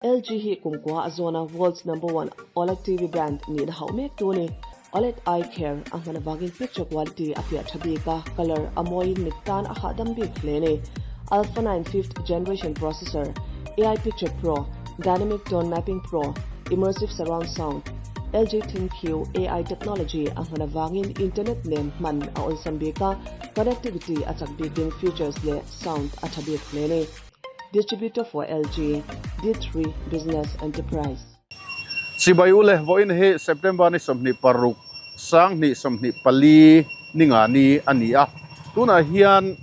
LG hi kumkua a zawna world's number one OLED TV brand nihna hauh mek tu a ni. OLED Eye Care a hman avangin picture quality a fiah tha bik a, colour a mawiin mit tan a hahdam bik hle a ni. Alpha 9 fifth generation processor, AI Picture Pro, Dynamic Tone Mapping Pro, Immersive Surround Sound, LG ThinQ AI technology a hman avangin internet nen hman a awlsam bik a, connectivity a chak bikin features leh sound a tha bik hle a ni. Distributor for LG, D3 Business Enterprise. Chibai u le, vawiin hi September ni 26, 2024 ni nga ni a ni a, tunah hian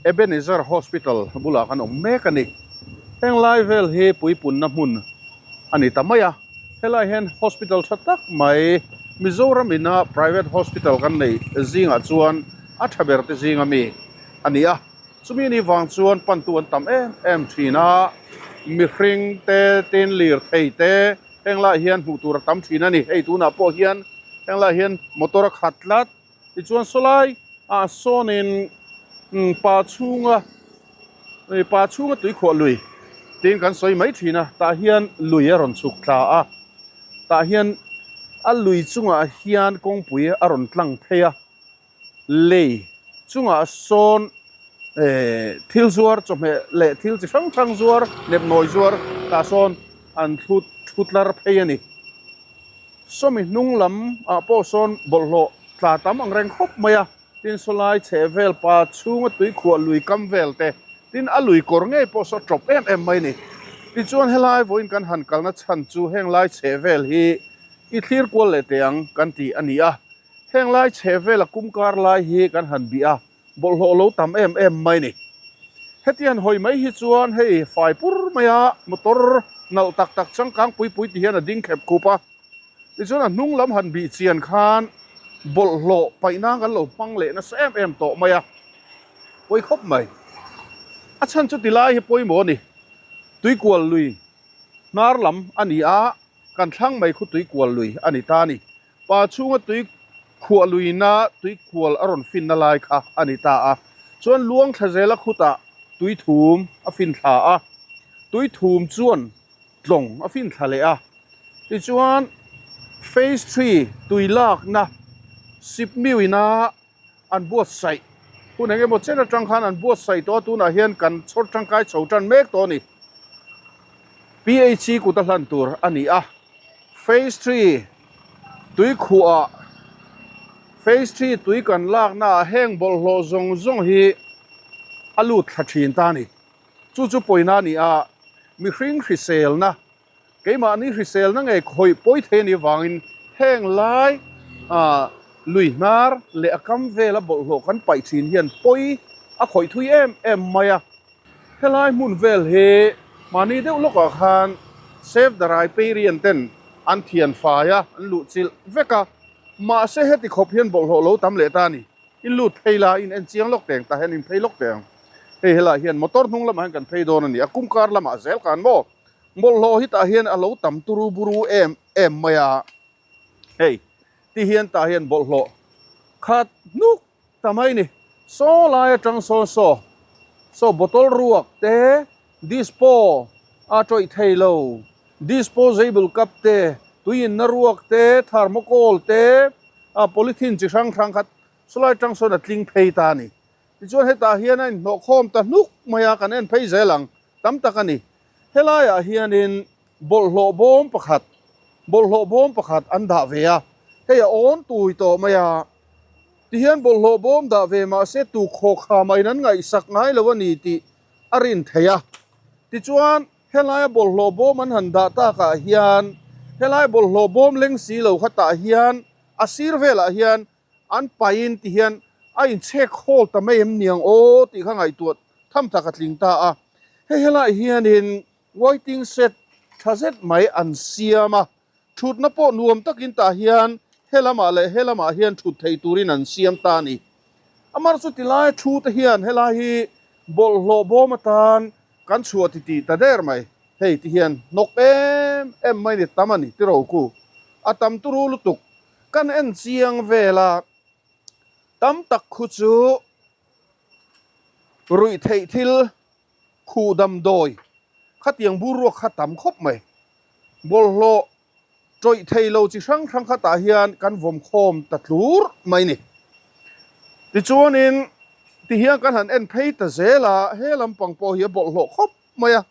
Ebenezer Hospital bulah kan awm mek a ni. Heng lai vel hi puipunna hmun a ni ta mai a, helai hian hospital tha tak mai Mizoram ina private hospital kan neih zingah chuan a tha ber te zinga mi a ni a. Chumi ni vang chuan pantu an tam em em thin a, mihring te, tin lirthei te heng lai hian hmuh tur a tam thin a ni. Hei tunah pawh hian heng lai hian motor a khat tlat. Tichuan sawlai ah sawnin pa chhunga pa chhunga tuikhuah lui tiin kan sawi mai thin a, tah hian lui a rawn chhuk thla a, tah hian a lui chungah hian kawngpui a rawn tlang phei a. Lei chungah sawn thil zuar chawhmeh leh thil chi hrang hrang zuar nepnawi zuar tah sawn an thlut thu tlar phei a ni. Sawmi hnung lam ah pawh sawn bawlhhlawh tla tam ang reng khawp mai a, tin sawlai chheh vel pa chhunga tui khuah lui kam vel te, tin a lui kawr ngei pawh saw tawp em em mai a ni. Tichuan helai vawiin kan han kalna chhan chu heng lai chheh vel hi i thlir kual leh teh ang kan ti a ni a. Heng lai chhe vela kum kar lai hi kan han bih a, bawlhhlawh lo tam em em mai ni. Heti han hawi mai hi chuan hei fai pur maia motor nalh tak tak changkang pui pui ti hian a ding khep khup a. Tichuan a hnung lam han bih chian khan bawlhhlawh paih nan kan lo hmang leh nasa em em tawh mai a, pawi khawp mai. A chhan chu tilai hi pawimawh a ni, tuikual lui hnar lam a ni a, kan thlang mai khu tuikual lui a ni ta a ni. Pa chhunga tui khuah luina tui kual a rawn finna lai kha a ni ta a. Chuan luang thla zela khutah tui thum a fin thla a, tui thum chuan tlawng a fin thla leh a. Tichuan Phase Three tui lakna Sipmiuina an buatsaih hun eng emaw chen atang khan an buatsaih tawh a, tunah hian kan chhawr tangkai chho tan mek tawh a ni. PHE kut a hlan tur a ni a. Phase three tui khuah Phase three tui kan lakna ah heng bawlhhlawh zawng zawng hi a lut thla thin ta a ni. Chu chu pawina a ni a, mihring hriselna, keimahni hriselna ngei khawih pawi thei a nih vangin heng lai ah lui hnar leh a kam vela bawlhhlawh kan paih thin hian pawi a khawih thui em em mai a. Helai hmun vel hi mahni deuh lawkah khan Save the Riparian ten an thian fai a, an luh chilh vek a, mahse heti khawp hian bawlhhlawh lo tam leh ta a ni. In lut phei la, in en chiang lawk teng tah hian in phei lawk teng. Hei helaiah hian motor hnung lamah hian kan phei dawn a ni, a kum kar lamah zel khan maw bawlhhlawh hi tah hian a lo tam turu buru em em mai a. Hei ti hian tah hian bawlhhlawh khat hnuk ta mai ni. Saw lai atang sawn saw saw bottle ruak te, dispo a tawih thei lo, disposable cup te, tui inna ruak te, thermocol te, a polythene chi hrang hrang khat saw lai atang sawn a tling phei ta a ni. Tichuan hetah hian a inhnawhkhawm ta hnuk mai a, kan en phei zel ang tam tak a ni. Helaiah hianin bawlhhlawh bawm pakhat, bawlhhlawh bawm pakhat an dah ve a, hei a awn tui tawh mai a, tihian bawlhhlawh bawm dah ve mah se tu khawkha mah in an ngaihsak ngai lo a ni tih a rin theih a. Tichuan helaia bawlhhlawh bawm an han dah takah hian helai bawlhhlawh bawm leng si lo kha tah hian a sir velah hian An pain ti hian a inchhek hawl ta mai em niang aw tih kha ngaihtuah tham tak a tling ta a. Hei helaiah hianin waiting shed tha zet mai an siam a, thutna pawh nuam takin tah hian he lamah leh he lamah hian thut thei turin an siam ta a ni. Amar chu tilai thu te hian helai hi bawlhhlawh bawm atan kan chhuah ti tih ta der mai. Hei ti hian hnawk em em mai ni tam a ni tiro ku a tam turu lutuk. Kan en chiang vel a, tam tak khu chu ruih theih thil khuh damdawi. Khatiang bur ruak kha tam khawp mai. Bawlhhlawh tawih thei lo chi hrang hrang kha tah hian kan vawm khawm ta tlur mai ni. Tichuanin tihian kan han en phei ta zel a, he lampang pawh hi a bawlhhlawh khawp mai a.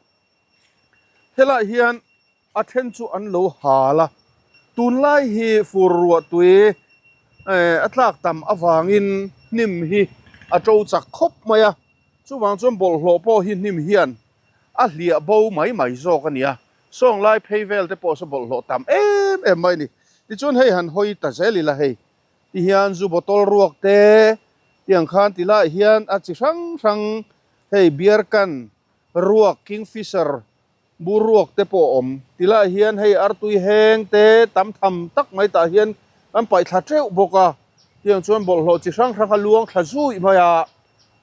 Helaiah hian a then chu an lo hal a, tunlai hi fur ruah tui a tlak tam avangin hnim hi a to chak khawp mai a, chuvang chuan bawlhhlawh pawh hi hnim hian a hliah bo mai mai zawk a ni a, sawng lai phei vel te pawh saw bawlhhlawh tam em em mai a ni. Tichuan hei han hawi ta zel ila hei tihian zu bottle ruak te tiang khan ti laiah hian a chi hrang hrang hei beer can ruak kingfisher bur ruak te pawh a awm ti laiah hian hei artui heng te tam tham tak mai tah hian kan paih thla teuh bawk a tiang chuan bawlhhlawh chi hrang hrang a luang thla zuih mai a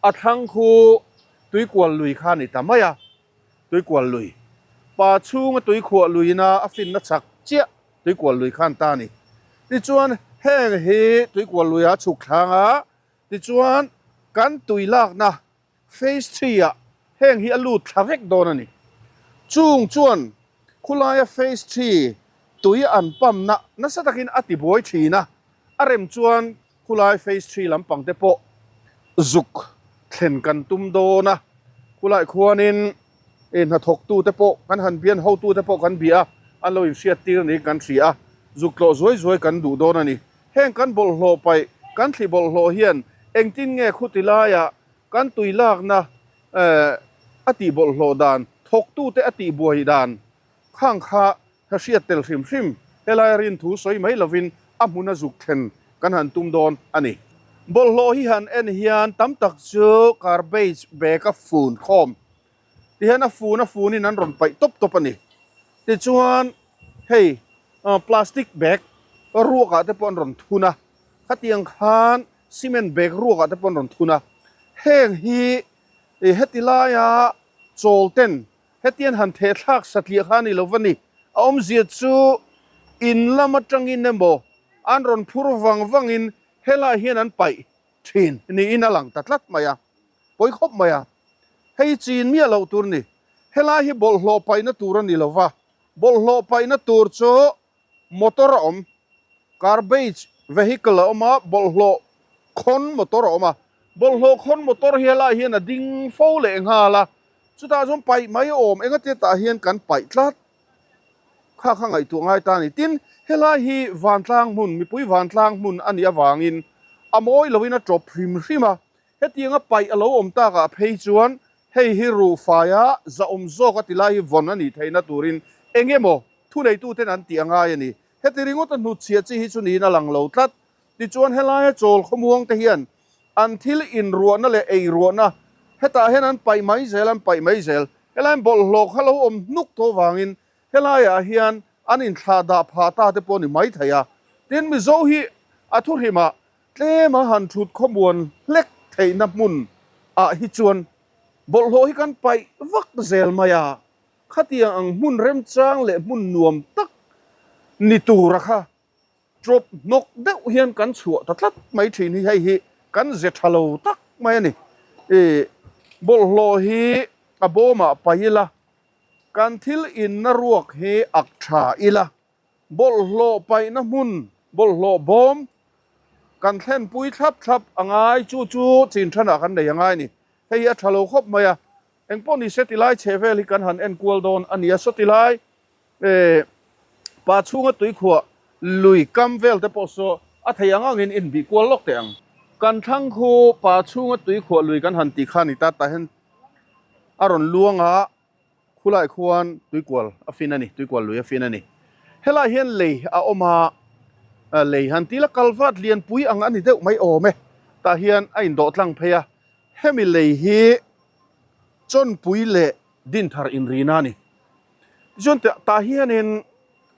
a thlang khu Tuikual lui kha a ni ta mai a, Tuikual lui. Pa chhunga tuikhuah luina a finna chak chiah Tuikual lui khan ta a ni. Tichuan heng hi Tuikual luia chhuk thlang a, tichuan kan tui lakna Phase three-ah heng hi a lut thla vek dawn a ni. Chung chuan khulaia Phase three tui an pump-na nasa takin a tibuai thin a, a rem chuan Khulai phase three lampang te pawh zuk thlen kan tum dawn a, khulai khuanin i hnathawktu te pawh kan han bian hotu te pawh kan bia a, an lo inhriat tir niin kan hria a, zuk tlawh zuai zuai kan duh dawn a ni. Heng kan bawlhhlawh paih, kan thli bawlhhlawh hian engtin nge khuti laiah kan tui lakna a tih bawlhhlawh dan, thawktute a tih buai dan khang kha Ka hriat tel hrim hrim, helai rin thu sawi mai lovin a hmuna zuk thlen kan han tum dawn a ni. Bawlhhlawh hi han en hian tam tak chu garbage bag a fun khawm ti hian a fun a funin an rawn paih tawp tawp a ni. Tichuan hei plastic bag ruakah te pawh an rawn thun a, khatiang khan cement bag ruakah te pawh an rawn thun a. Heng hi heti laia chawl ten Hetian han theh thlak satliah kha a ni lo va ni. A awmzia chu in lam atangin emaw an rawn phur vang vangin helaiah hian an paih thin niin a lang ta tlat mai a, pawi khawp mai a. Hei chin miah loh tur ni. Helai hi bawlhhlawh paihna tur a ni lo va, bawlhhlawh paihna tur chu motor a awm, garbage vehicle a awm a, bawlhhlawh khawn motor a awm a. Bawlhhlawh khawn motor hi helaiah hian a ding fo leh nghal a, Chutah chuan paih mai a awm, engati tah hian kan paih tlat kha kha ngaihtuah ngai ta a ni. Tin, helai hi vantlang hmun, mipui vantlang hmun a nih avangin a mawi loin a tawp hrim hrim a, hetianga paih a lo awm takah phei chuan hei hi ruhfaia zahawm zawk a ti lai hi vawn a nih theihna turin eng emaw thuneituten an tih a ngai a ni. Heti ringawt a hnutchhiah chi hi chu niin a lang lo tlat. Tichuan helaia chawl khawmuang te hian an thil inruahna leh eiruahna hetah hian an paih mai zel, an paih mai zel. Helaiin bawlhhlawh kha lo awm hnuk tawh vangin helaiah hian an inthlah dah phah ta te pawh a ni mai thei a. Tin, Mizo hi a thuhrimah tlema han thut khawmuan hlek theihna hmun ah hi chuan bawlhhlawh hi kan paih vak zel mai a. Khatiang ang hmun remchang leh hmun nuam tak ni tura kha Drop hnawk deuh hian kan chhuah ta tlat mai thin hi hei hi kan ze tha lo tak mai a ni. I bawlhhlawh hi a bawmah paih ila, kan thil inna ruak hi ak tha ila, bawlhhlawh paihna hmun bawlhhlawh bawm kan thlenpui thlap thlap a ngai chu chu chin thanah kan nei a ngai a ni. Hei hi a tha lo khawp mai a, engpawh ni se tilai chhe vel hi kan han enkual dawn a ni a, saw tilai E pa chhunga tuikhuah lui kam vel te pawh saw a thei ang angin inbih kual lawk teh ang. Kan thlang khu pa chhunga tuikhuah lui kan han tih kha ni ta tah hian a rawn luang a, khulai khuan tuikual a fin a ni, tuikual lui a fin a ni. Helai hian lei a awm a, lei han tila kalvat lianpui ang a ni deuh mai awm e, tah hian a indawh tlang phei a, hemi lei hi chawnpui leh dinthar inrina a ni. Tichuan tah hianin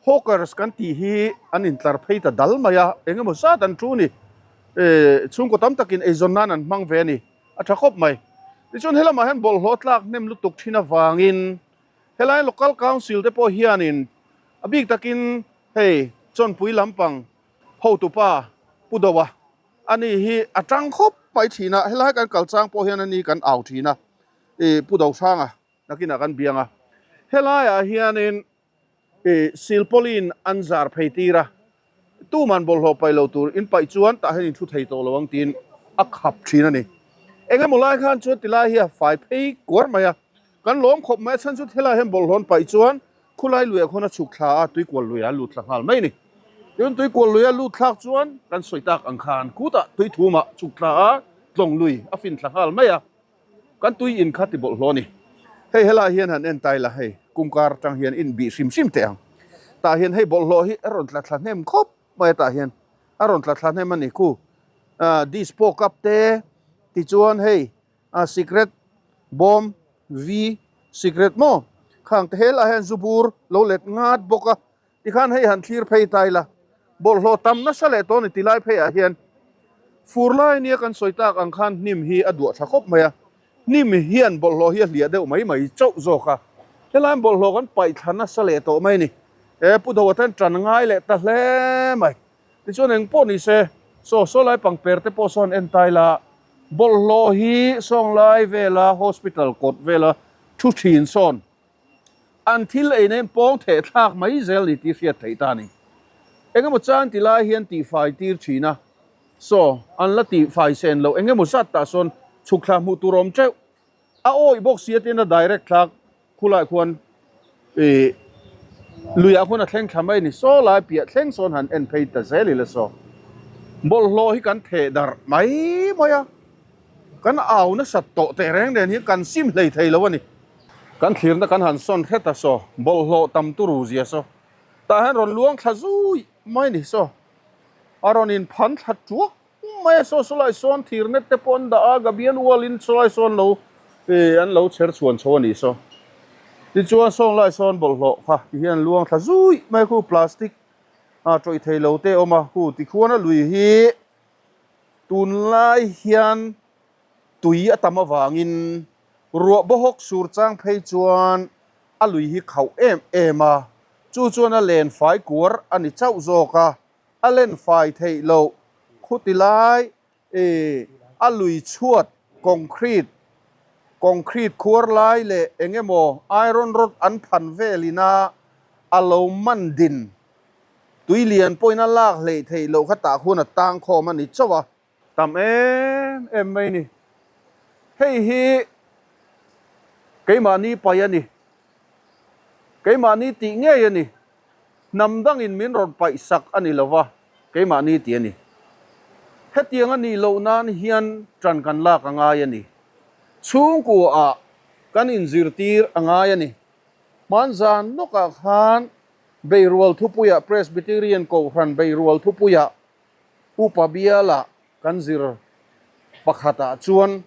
hawkers kan tih hi an intlar phei ta dal mai a, eng emaw zat an thu a ni. Chhungkaw tam takin eizawn nan an hmang ve a ni, a tha khawp mai. Tichuan helamah hian bawlhhlawh tlak hnem lutuk thin avangin helai local council te pawh hianin a bik takin hei Chawnpui lampang hotupa Pu Doa ani hi a tang khawp mai thin a, helai kan kal chang pawh hian ani kan au thin a, Pu Dohranga. Nakinah kan biang a. Helaiah hianin ih silpawlin an zar phei tir a, tuman bawlhhlawh paih lo tur in paih chuan tah hian in thu thei tawh lo ang tiin a khap thin a ni. Eng emaw lai khan chuan tilai hi a fai phei kuar mai a, kan lawm khawp mai a chhan chu helaiah hian bawlhhlawh an paih chuan Khulai luiah khawn a chhuk thla a, tuikual luiah a lut thla nghal mai a ni. Tin, tuikual luia lut thlak chuan kan sawi tak ang khan kutah tui thumah chhuk thla a, tlawng lui a fin thla nghal mai a, kan tui in kha ti bawlhhlawh a ni. Hei helaiah hian han en ta ila, hei kungkar atang hian in bih hrim hrim teh ang. Tah hian hei bawlhhlawh hi a rawn tla thla hnem khawp mai a, tah hian a rawn tla thla hnem a ni. Khu dispo cup te tichuan hei a sikret bawm V sikret maw khang te helaiah hian zu bur lo let ngat bawk a tikhan hei han thlir phei ta ila bawlhhlawh tam nasa leh tawh a ni tilai pheiah hian fur lai nia kan sawi tak ang khan hnim hi a duah tha khawp mai a hnim hian bawlhhlawh hi a hliah deuh mai mai chauh zawk a helaiin bawlhhlawh kan paih thla nasa leh tawh mai a ni he pu do atan tan ngai leh ta hle mai tichuan engpawh ni se saw saw lai pangper te pawh sawn en ta ila. Bawlhhlawh hi Sawnglai vela hospital kawt vela thu thin sawn an thil ei nen pawng theh thlak mai zel ni tih hriat theih ta a ni. Engemaw chang ti lai hian tihfai tir thin a, saw an la tihfai sen loh engemaw zat tah sawn chhuk thla hmuh tur awm teuh. A awih bawk si a tin a direct thlak Khulaiah khuan ih luiah khuan a thleng thla mai a ni. Saw lai piah thleng sawn han en phei ta zel ila saw. Bawlhhlawh hi kan theh darh mai mai a, kan au nasat tawh teh reng nen hian kan sim hlei thei lo a ni. Kan thlirna kan han sawn hret a saw, bawlhhlawh tam turu zia saw. Tah hian rawn luang thla zui mai a ni saw. A rawn inphan thla tuak Mai a saw sawlai sawn thir net te pawh an dah a, Gabian ual in sawlai sawn lo eh an lo chher chhuan chho a nih saw. Tichuan sawnglai sawn bawlhhlawh kha ti hian luang thla zui mai khu plastic a tawih thei lo te a awm a, khu tikhuan a lui hi tunlai hian tui a tam avangin ruah bawhawk sur chang phei chuan a lui hi khauh em em a, chu chuan a len fai kuar a ni chauh zawk a. A len fai theih loh khuti lai ih a lui chhuat concrete concrete khuar lai leh eng emaw iron rod an phan velin a a lo man din tui lian pawhin a lak hleih theih loh kha tah hun a tang khawm a ni chauh a. Tam em em mai ni. Hei hi keimahni paih a ni. Keimahni tih ngei a ni. Hnam dangin min rawn paih sak a ni lova, keimahni tih a ni. Hetiang a nih loh nan hian ṭan kan lak a ngai a ni. Chhungkuaah kan inzirtir a ngai a ni. Hmanzan nawkah khan Beirual thupuiah Presbyterian Kohhran Beirual thupuiah Upa bialah kan zir pakhatah chuan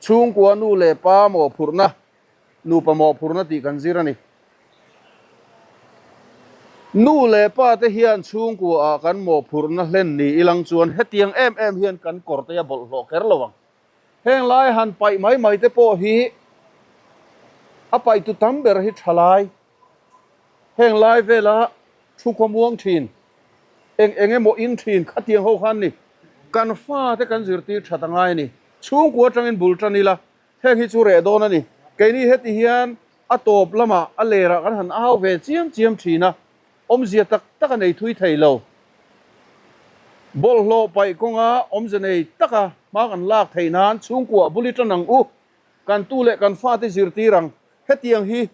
chhungkua nu leh pa mawhphurhna, nupa mawhphurhna tih kan zir a ni. Nu leh pa te hian chhungkuaah kan mawhphurhna hlen ni ilang chuan hetiang em em hian kan kawr te a bawlhhlawh kher lo ang. Heng lai han paih mai mai te pawh hi a paihtu tam ber hi tha lai. Heng lai vela thu khawmuang thin, eng eng emaw in thin khatiang ho khan ni. Kan fate kan zirtir that a ngai a ni. Chhungkua atangin bul tan ila, heng hi chu reh dawn a ni. Keini heti hian a tawp lamah a lerah kan han au ve chiam chiam thin a, awmzia tak tak a nei thui thei lo. Bawlhhlawh paih kawnga awmze nei taka hma kan lak theih nan chhungkua bul i tan ang u. Kan tu leh kan fate zirtir ang. Hetiang hi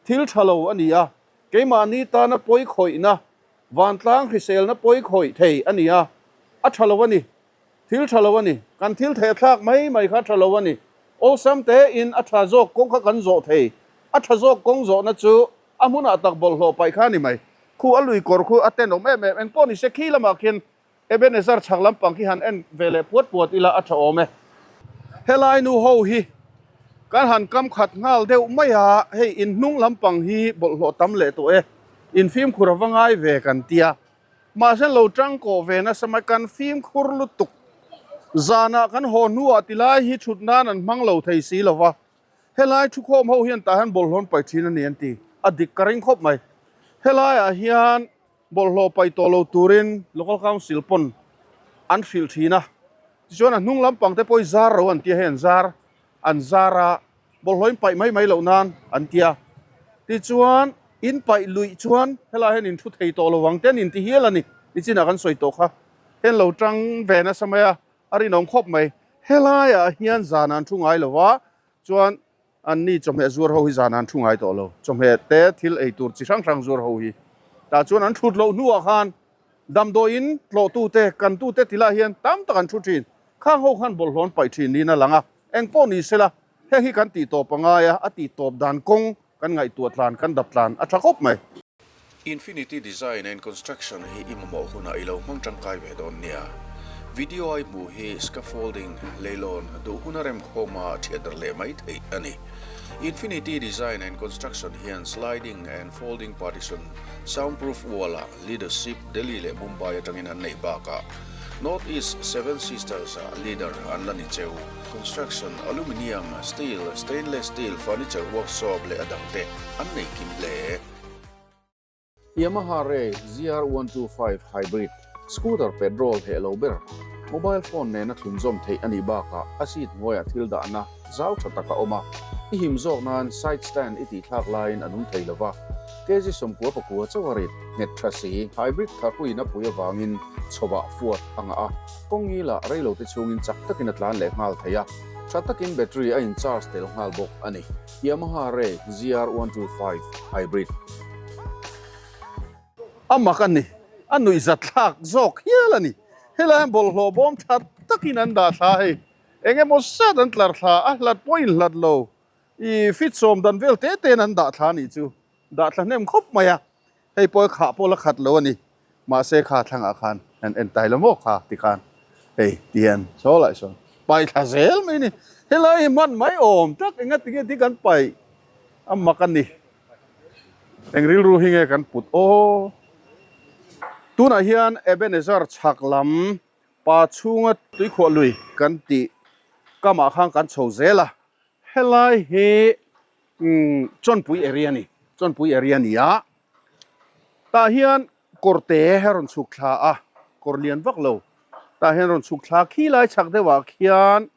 Thil tha lo a ni a, keimahni tana pawi khawihna, vantlang hriselna pawi khawih thei a ni a, a tha lo a ni. Thil tha lo a ni. Kan thil thehthlak mai mai kha tha lo a ni. Awlsam tein a tha zawk kawng kha kan zawh thei. A tha zawk kawng zawhna chu a hmunah tak bawlhhlawh paih kha a ni mai. Khu a lui kawr khu a tenawm em em. Engpawh ni se khi lamah khian Ebenezer chhak lampang khi han en ve leh puat puat ila a tha awm e. Helai nu ho hi kan han kam khat nghal deuh mai a, hei in hnung lampang hi bawlhhlawh tam leh tawh e, in fimkhur a va ngai ve kan tia. Mahse lo tangkawh ve nasa mai, kan fimkhur lutuk. Zanah kan haw hnuah tilai hi thut nan an hmang lo thei si lova, helai thukhawm ho hian tah hian bawlhhlawh an paih thin a ni an ti, a dik ka ring khawp mai. Helaiah hian Bawlhhlawh paih tawh lo turin Local Council pawn an hrilh thin a, tichuan a hnung lampang te pawh hi zar ro an tia hei an zar an zar a, Bawlhhlawh in paih mai mai loh nan an ti a. Tichuan, in paih luih chuan helaiah hian in thu thei tawh lo ang te an inti hial a ni. Nichinah kan sawi tawh kha. Heng lo tang ve nasa mai a, a rinawm khawp mai. Helaiah hian zan an thu ngai lo va, chuan an ni chawhmeh zuar ho hi zan an thu ngai tawh lo. Chawhmeh te thil ei tur chi hrang hrang zuar ho hi. Tah chuan an thut loh hnuah khan damdawiin tlawhtute, kantute tilaiah hian tam tak an thu thin. Khang ho khan bawlhhlawh an paih thin niin a lang a. Eng pawh ni sela, heng hi kan tih tawp a ngai a, a tih tawp dan kawng kan ngaihtuah tlan, kan dap tlan a tha khawp mai. Infinity Design and Construction hi i mamawh hunah i lo hmang tangkai ve dawn nia. Video a i hmuh hi scaffolding, leilawn, duh huna remkhawma thiatder leh mai theih a ni. Infinity Design and Construction hian sliding and folding partition, soundproof wall-ah leadership Delhi leh Mumbai atangin an neih bakah North East Seven Sisters-ah leader an la ni cheu. Construction, aluminium, steel, stainless steel, furniture workshop leh a dangte an nei kim hle. Yamaha Ray ZR125 Hybrid scooter petrol heh lo ber, mobile phone nena thlunzawm theih a nih bakah a seat hnuaiah thil dahna zau tha tak a awm a, i him zawk nan side stand i tihthlak laiin a nung thei lo va. Kg 99 chauh a rit nghet tha si, hybrid tharpuiin a pui avangin chhovah fuat a ngah a, kawng ngila reilote chhungin chak takin a tlan leh nghal thei a, tha takin battery a in charge tel nghal bawk a ni. Yamaha Ray ZR125 Hybrid. A mak a ni, a nuihzatthlak zawk hial a ni. Helai hian bawlhhlawh bawm tha takin an dah thla hei, eng emaw zat an tlar thla, a hlat pawh a inhlat lo. I fit sawm dan vel te tein an dah thla a nih chu. Dah thla hnem khawp mai a, hei pawh khah pawh la khat lo a ni. Mahse kha thlangah khan an en tai lo maw kha ti khan hei ti hian saw lah sawn pai thla zel mai a ni. Helai hi hman mai awm tak enga tinge ti kan paih a mak a ni. Eng rilru hi nge kan put aw. Tunah hian Ebenezer chhak lam pa chhunga tuikhuah lui kan tih kamah khan kan chho zel a. Helai hi Chawnpui area a ni, Chawnpui area a ni a, tah hian kawr te a rawn chhuk thla a, kawr lian vak lo, tah hian rawn chhuk thla khi lai chhak deuhah khian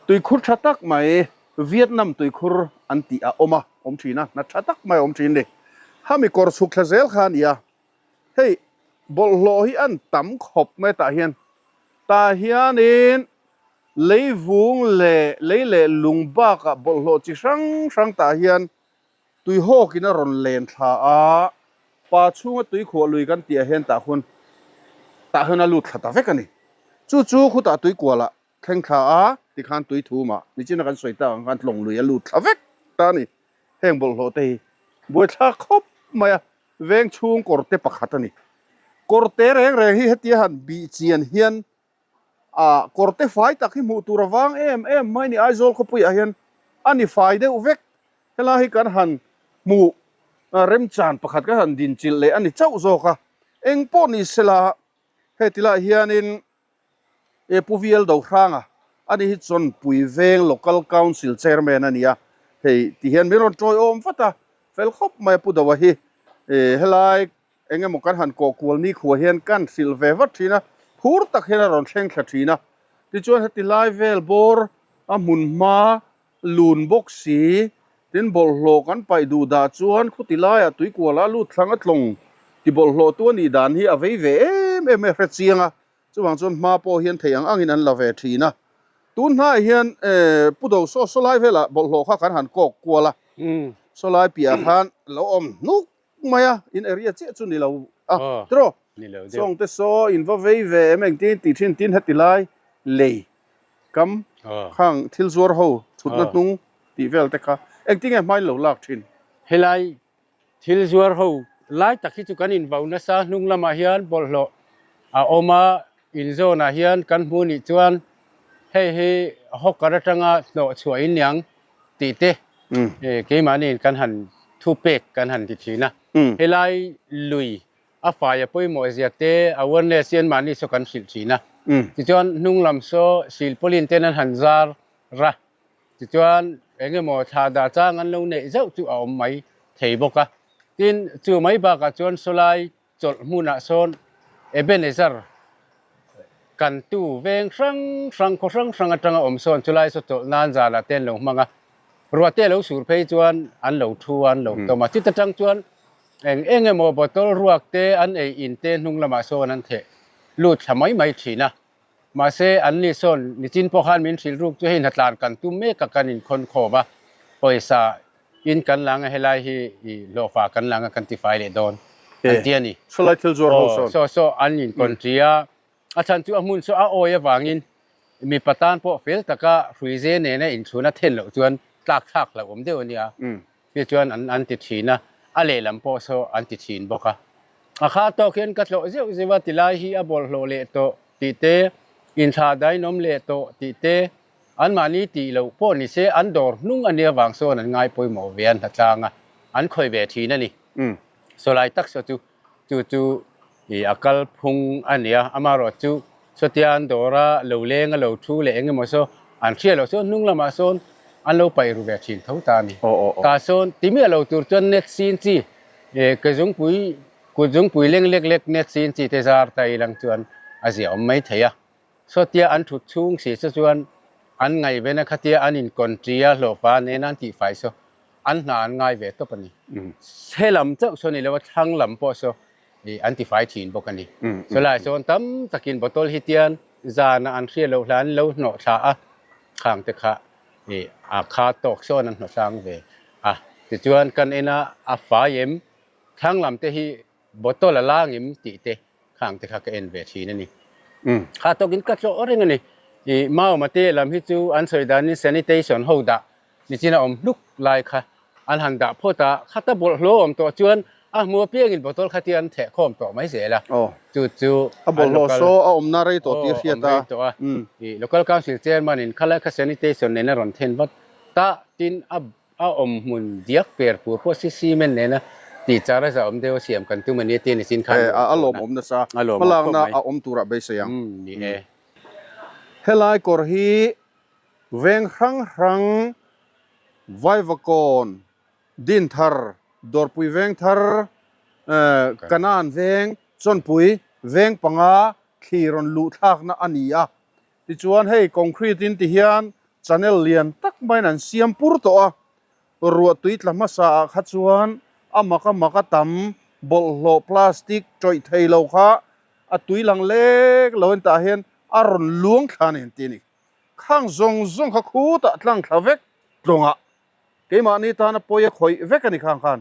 tuikhur tha tak mai Vietnam tuikhur an tih a awm a, awm thin a, hna tha tak mai a awm thin a ni. Hami kawr chhuk thla zel kha a ni a, hei bawlhhlawh hi an tam khawp mai tah hian, tah hianin Leivung leh lei leh lung bakah bawlhhlawh chi hrang hrang tah hian tuihawkin a rawn len thla a, pa chhunga tuikhuah lui kan tih ah hian tah hun tah hian a lut thla ta vek a ni. Chu chu khutah tuikualah thleng thla a tikhan tui thumah nichina kan sawi tak ang khan tlawng lui a lut thla vek ta a ni. Heng bawlhhlawh te hi buaithlak khawp mai a, veng chhung kawrte pakhat a ni. Kawrte reng reng hi hetia han bih chian hian Ah, kawrte fai tak hi hmuh tur a vang em em mai ni Aizawl khawpuiah hian a ni fai deuh vek. Helai hi kan han hmuh remchan pakhat kan han dinchilh leh a ni chauh zawk a. Eng pawh ni sela heti lai hianin e Pu VL Dohranga ani hi Chawnpui Veng Local Council Chairman a ni a, hei ti hian min rawn tawiawm vat a, fel khawp mai a Pu Doa hi. Helai Eng emaw kan han kawh kual ni khuah hian kan hrilh ve vat thin a, phur tak hian a rawn thleng thla thin a. Tichuan heti lai vel bawr a hmun hma lun bawk si, tin bawlhhlawh kan paih duh dah chuan khuti laiah tuikuala lut thlang a tlawng ti bawlhhlawh tu a nih dan hi a vei ve em em e hre chiang a, chuvang chuan hma pawh hian thei ang angin an la ve thin a. Tun hnaiah hian Pu Do saw sawlai velah bawlhhlawh kha kan han kawk kual a, sawlai piahah khan lo awm hnuk mai a in area chiah chu ni lo a tiraw sawng te saw in va vei ve em engtin tih thin tin heti lai lei kam khang thil zuar ho thutna hnung tih vel te kha engtin nge hmain lo lak thin. Helai thil zuar ho lai tak hi chu kan in vau nasa hnung lamah hian bawlhhlawh a awm a in zawnah hian kan hmu nih chuan hei hi hawker atanga hnawh chhuah in niang tih te keimahniin kan han thu pek kan han ti thin a. Helai lui a fai a pawimawh zia te awareness hi anmahni saw kan hrilh thin a. Tichuan hnung lam saw silpawlin ten an han zar ra. Tichuan eng emaw thla dah chang an lo neih zauh chu a awm mai thei bawk a. Tin, chu mai bakah chuan sawlai chawlh hmunah sawn Ebenezer kan tu veng hrang hrang khaw hrang hrang atanga awm sawn chulai saw chawlh nan zanah te an lo hmang a. Ruahte a lo sur phei chuan an lo thu a, an lo tawm a. Chuta tang chuan eng eng emaw bottle ruak te an ei in te hnung lamah sawn an theh lut thla mai mai thin a. Mahse an ni sawn nichin pawh khan min hrilh ruk chu hei hnatlan kan tum mek a kan inkhawn khawm a, pawisa in kan lang a helai hi i hlawhfa kan lang a kan tifai leh dawn an ti a ni. Sawlai thil zuar ho sawn. Aw saw saw an inkawnṭi a. A chhan chu a hmun chu a awi avangin mipa tan pawh fel taka hruize nena inchhun a then loh chuan tlak thlak hlauhawm deuh a nia. Ti chuan an an ti thin a, a lehlam pawh saw an ti thin bawk a. A kha tawk hian ka tlawh zeuh zeuh a tilai hi a bawlhhlawh leh tawh tih te, inthlah dainawm leh tawh tih te, anmahni tih loh pawh ni se an dawr hnung a nia vang sawn an ngai pawimawh ve a hnatlang a, an khawih ve thin a ni. Sawlai tak saw chu Chu chu i a kal phung a nia, amaherawh chu sawtia an dawr a, lo leng a lo thu leh eng emaw saw an hria loh chuan hnung lamah sawn an lo paih ru ve thin tho ta a ni. Tah sawn ti miah lo tur chuan net sin chi ke zungpui kut zungpui leng lek lek net sin chi te zar ta ilang chuan a ziahawm mai thei a. Sawtia an thut chhung si chu chuan an ngaihven a khatia an inkawnṭi a hlawhfa nena an tihfai saw an hna an ngai ve tawp a ni. He lam chauh saw ni lo a thlang lam pawh saw ih an tifai thin bawk a ni. Chulai sawn tam takin bottle hi tian zana an hriat loh hlan lo hnawh thla a khang te kha ih a kha tawk sawn an hnawh hlang ve a. Tichuan kan en a a fai em thlang lam te hi Bottle a la ngim tih te khang te kha ka en ve thin a ni. Kha tawkin ka tlawh reng a ni. I Mauma te lam hi chu an sawi danin sanitation ho dah nichin a awm hluk lai kha an han dah phawt a, khata bawlhhlawh awm tawh chuan a hmu apiangin bottle kha tia an theh khawm tawh mai zel a. Chu chu A bawlhhlawh saw a awmna rei tawh tih a hriat a. Awm rei tawh a. I local council chairman in khalai kha sanitation nen a rawn then vat ta tin a A awm hmun diak per pur pawh si cement nena tih char a zah awm deuh a siam kan tum a nia tia nichin khan A a lawm awm nasa. A lawm awm khawp Hmalakna mai. a awm turah beisei ang. Umm ni e. Helai kawr hi veng hrang hrang Vaivakawn, Dinthar, Dawrpui Vengthar, Kanan Veng, Chawnpui Veng panga thli rawn luh thlakna a ni a. Tichuan hei concrete in ti hian channel lian tak maiin an siam pur tawh a, ruah tui tla hmasa ah kha chuan a mak a mak a tam bawlhhlawh plastic tawih thei lo kha a tui lang lek lo in tah hian a rawn luang thla a ni an ti a ni. Khang zawng zawng kha khutah tlang thla vek tlawngah keimahni tana pawi a khawih vek a ni khang khan.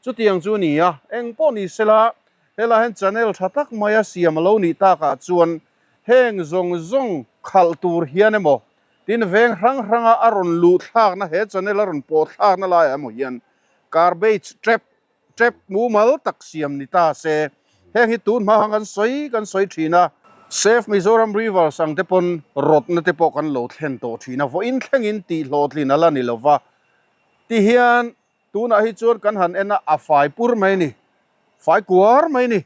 Chutiang chu a ni a, eng pawh ni sela, helai hian channel tha tak maia siam a lo nih takah chuan heng zawng zawng khalh tur hian emaw, tin veng hrang hranga a rawn luh thlakna he channel a rawn pawh thlakna laiah emaw hian garbage trap, trap mumal tak siam ni ta se. Heng hi tun hma khan kan sawi kan sawi thin a, Save Mizoram Rivers ang te pawn rawtna te pawh kan lo thlen tawh thin a, vawiin thlengin tihhlawhtlin a la ni lova, tihian Tunah hi chuan kan han en a, a fai pur mai a ni. Fai kuar mai a ni.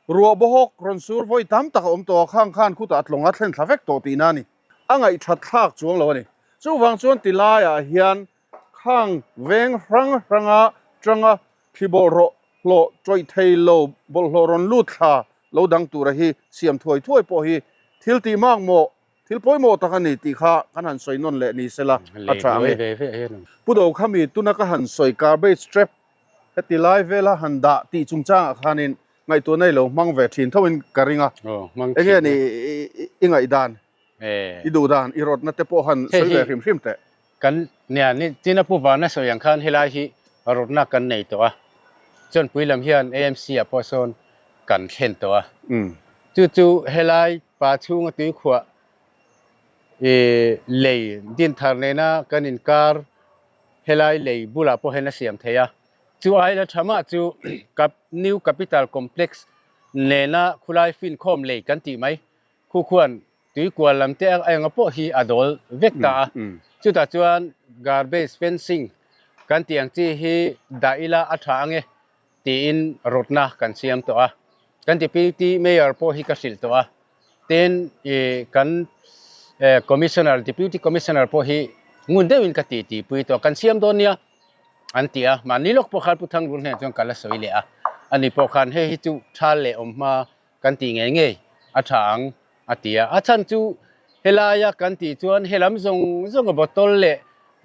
Ruah bawhawk rawn sur vawi tam tak a awm tawh a, khang khan khutah a tlawng a thlen thla vek tawh tihna a ni. A ngaihthat thlak chuang lo a ni. Chuvang chuan ti laiah hian khang veng hrang hranga tanga thli bawlhrawh hlawh tawih thei lo bawlhhlawh rawn lut thla lo dang tura hi siam thuai thuai pawh hi thil tih makmawh Thil pawimawh tak a ni tih kha kan han sawi nawn leh ni sela a tha ang e. Pu Dokhami tuna ka han sawi garbage trap heti lai vela han dah tih chungchangah khanin ngaihtuahna i lo hmang ve thin thoin ka ring a. Enge ni i ngaihdan, i duhdan, i rawtna te pawh han sawi ve hrim hrim teh. Kan nia ni tina Pu Vana sawi ang khan helai hi rawtna kan nei tawh a, chuan pui lam hian AMC ah pawh sawn kan thlen tawh a. Chu chu helai Pa chhunga tuikhuah i lei dinthar nena kan inkar helai lei bulah pawh hian a siam thei a. Chu aila tha mah chu New Capital Complex nena khulai finkhawm lei kan tih mai. Khu khuan tuikual lam te enga pawh hi a dawl vek ta a. Chutah chuan garbage fencing kan tih ang chi hi dah ila a tha ange tiin rawtna kan siam tawh a. Kan Deputy Mayor pawh hi ka hrilh tawh a, tin ih kan Commissioner, Deputy Commissioner pawh hi ngun deuhin ka tih tihpui tawh a, kan siam dawn nia an ti a, mahni lawk pawh khan Pu Thangrun hnenah chuan ka la sawi leh a, ani pawh khan hei hi chu tha leh awm hma kan tih ngei ngei a tha ang a ti a, a chhan chu helaia kan tih chuan helam zawng zawnga bottle leh.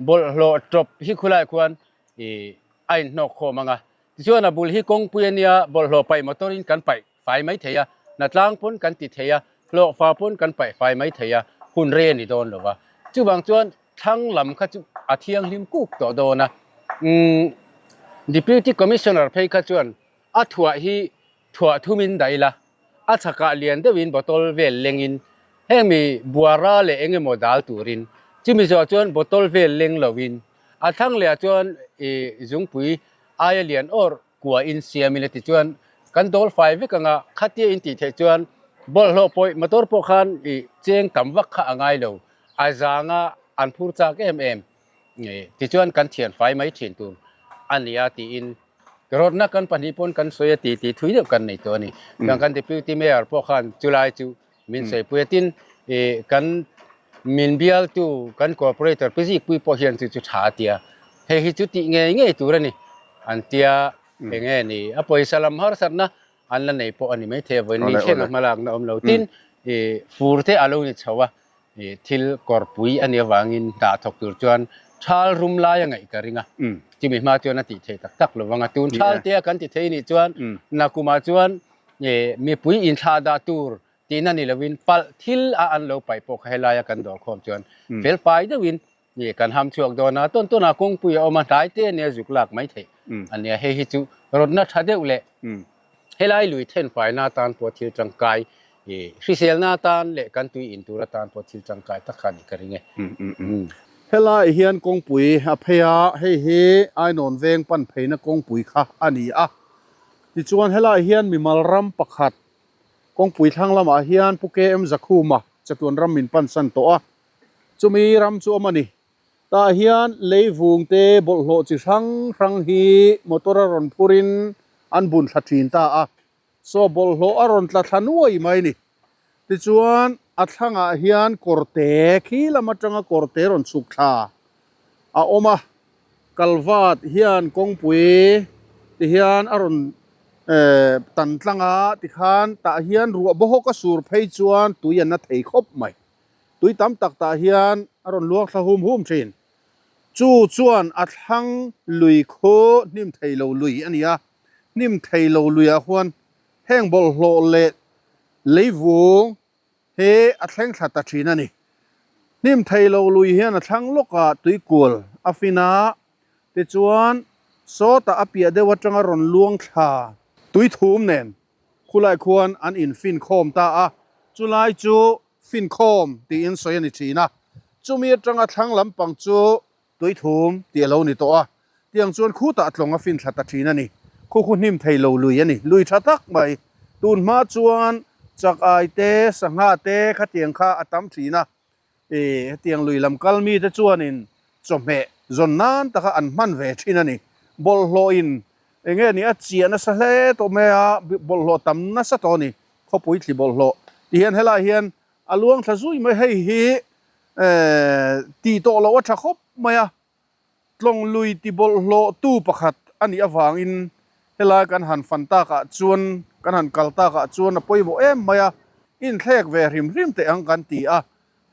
Bawlhhlawh tawp hi khulai khuan ih a inhnawk khawm ang a. Tichuan a bul hi kawngpui a nia, bawlhhlawh paih motor in kan paih fai mai thei a, hnatlang pawn kan ti thei a, hlawhfa pawn kan paih fai mai thei a, hun rei a ni dawn lo va. Chuvang chuan thlang lam kha chu a thianghlim kuk tawh dawn a. Umm Deputy Commissioner phei kha chuan a thuah hi thuah thumin daih la, a chhakah lian deuhin bottle vel lengin heng mi buara leh eng emaw dal turin chumi zawh chuan bottle vel leng loin a thlang lehah chuan ih zungpui aia lian awr kua in siamin a ti chuan kan dawl fai vek anga khatia in tih theih chuan bawlhhlawh pawih motor pawh khan ih cheng tam vak kha a ngai lo a zanga an phur chak em em ih tichuan kan thian fai mai thin tur a nia tiin Rawtna kan pahnih pawn kan sawi a ti tih thui deuh kan nei tawh a ni. Chuan kan Deputy Mayor pawh khan chulai chu min sawipui a, tin ih kan min bialtu kan Corporator Pi Zikpui pawh hian chu chu tha a ti a, hei hi chu tih ngei ngei tur a ni an tia eng nge ni a pawisa lam harsatna an la nei pawh a ni maithei a, vawiin ni thleng a hmalakna awm lo. Tin ih fur te a lo ni chho a, Thil kawrpui a nih avangin hna thawk tur chuan thal rum lai a ngaih ka ring a, chumi hma chuan a tih theih tak tak lo vang a. Tun thal te a kan ti thei nih chuan nakumah chuan mipui inthlah dah tur tihna ni lovin palh thil a an lo paih pawh kha helaia kan dawr khawm chuan fel fai deuhin kan ham chhuak dawn a. Tawn tawnah kawngpui a awm a, hnai te ania zuk lak mai theih a nia. Hei hi chu rawtna tha deuh leh Helai lui thenfaina atan pawh thil tangkai, hriselna atan leh kan tui in tur atan pawh thil tangkai tak kha a nih ka ring e. Helai hian kawngpui a phei a, hei hi Ainawn veng pan pheina kawngpui kha a ni a. Tichuan helai hian mimal ram pakhat kawngpui thlang lamah hian Pu KM Zakhuma chatuan ram min pansan tawh a, chumi ram chu awm a ni. Tah hian leivung te bawlhhlawh chi hrang hrang hi motor a rawn phurin an bun thla thin ta a, saw bawlhhlawh a rawn tla thla nuai mai a ni. Tichuan a thlangah hian kawrte khi lam atanga kawrte rawn chhuk thla a awm a, kalvat hian kawngpui ti hian a rawn tan tlang a, tikhan tah hian ruah bawhawk a sur phei chuan tui a na thei khawp mai. Tui tam tak tah hian a rawn luang thla hum hum thin. Chu chuan a thlang lui khu hnim thei lo lui a ni a, hnim thei lo luiah huan heng bawlhhlawh leh leivung hi a thleng thla ta thin a ni. Hnim thei lo lui hian a thlang lawkah tuikual a fin a, tichuan sawtah a piah deuh atanga rawn luang thla tuithum nen Khulai khuan an infinkhawm ta a, chulai chu finkhawm tiin sawi a ni thin a. Chumi atanga thlang lampang chu tuithum tih a lo ni tawh a, tiang chuan khutah tlawng a fin thla ta thin a ni. Khu khu hnim thei lo lui a ni, lui tha tak mai. Tun hma chuan chak ai te, sangha te khatiang kha a tam thin a, Ih, hetiang lui lam kal mite chuanin chawhmeh zawn nan taka an hman ve thin a ni. Bawlhhlawhin eng nge ni a chiah nasa hle tawh mai a, bawlhhlawh tam nasa tawh a ni, khawpui thli bawlhhlawh ti hian helai hian a luang thla zui mai, hei hi tih tawh loh a tha khawp mai a. Tlawng lui ti bawlhhlawhtu pakhat a nih avangin helai kan han fan takah chuan, kan han kal takah chuan a pawimawh em mai a, inthlek ve hrim hrim teh ang kan ti a,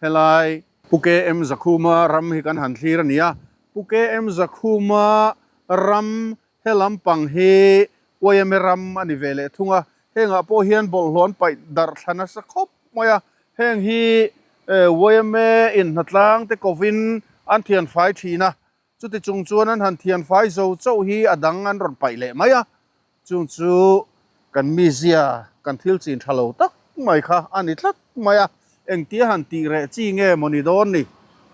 helai Pu KM Zakhuma ram hi kan han thlir a ni a, Pu KM Zakhuma ram he lampang hi YMA ram a ni ve leh thung a, hengah pawh hian bawlhhlawh an paih darh thla nasa khawp mai a, Heng hi yma in hnatlang te kovin an thian fai thin a, chuti chung chuan an han thian fai zo chauh hi a dang an rawn paih leh mai a, chung chu kan mizia kan thil chin tha lo tak mai kha a ni tlat mai a, engtia han tih reh chi nge maw ni dawn ni?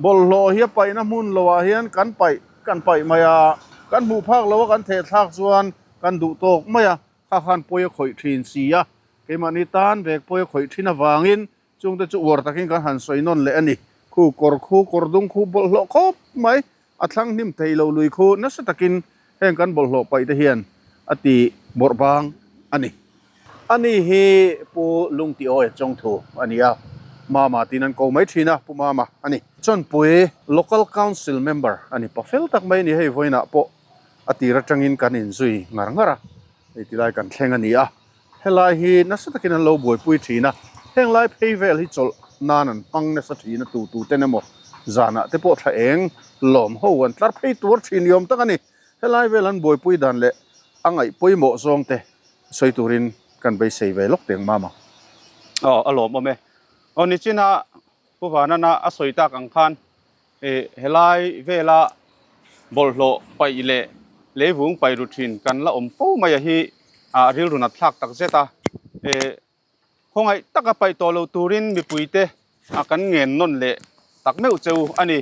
Bawlhhlawh hi a paihna hmun loah hian kan paih kan paih mai a, kan hmuh phak loa kan theh thlak chuan kan duh tawk mai a, kha khan pawi a khawih thin si a, Keimahni tan vek pawi a khawih thin avangin chungte chu uar takin kan han sawi nawn leh a ni. Khu kawr khu kawr dung khu bawlhhlawh khawp mai, a thlang hnim thei lo lui khu nasa takin heng kan bawlhhlawh paih te hian a ti bawrh bang a ni. Ani hi Pu Lungtiawi Chawngthu a ni a, Mama tiin an ko mai thin a, Pu Mama a ni. Chawnpui Local Council Member a ni, pa fel tak mai a ni, hei vawiinah pawh a tir atangin kan inzui ngar ngar a, hei tilai kan thleng a ni a. Helai hi nasa takin an lo buaipui thin a, heng lai phei vel hi chawlh nan an hmang nasa thin a, tu tu ten emaw Zanah te pawh thla eng lawm ho an tlar phei tuar thin ni awm tak a ni. Helai vel an buaipui dan leh a ngaih pawimawh zawng te sawi turin kan beisei ve lawk teng mama. Aw a lawmawm e. Aw nichina Pu Vanana a sawi tak ang khan helai vela bawlhhlawh paih leh leivung paih ru thin kan la awm fo mai a hi a rilru nat thlak tak zet a. Khawngaih taka paih tawh lo turin mipuite kan ngen nawn leh tak meuh cheu a ni.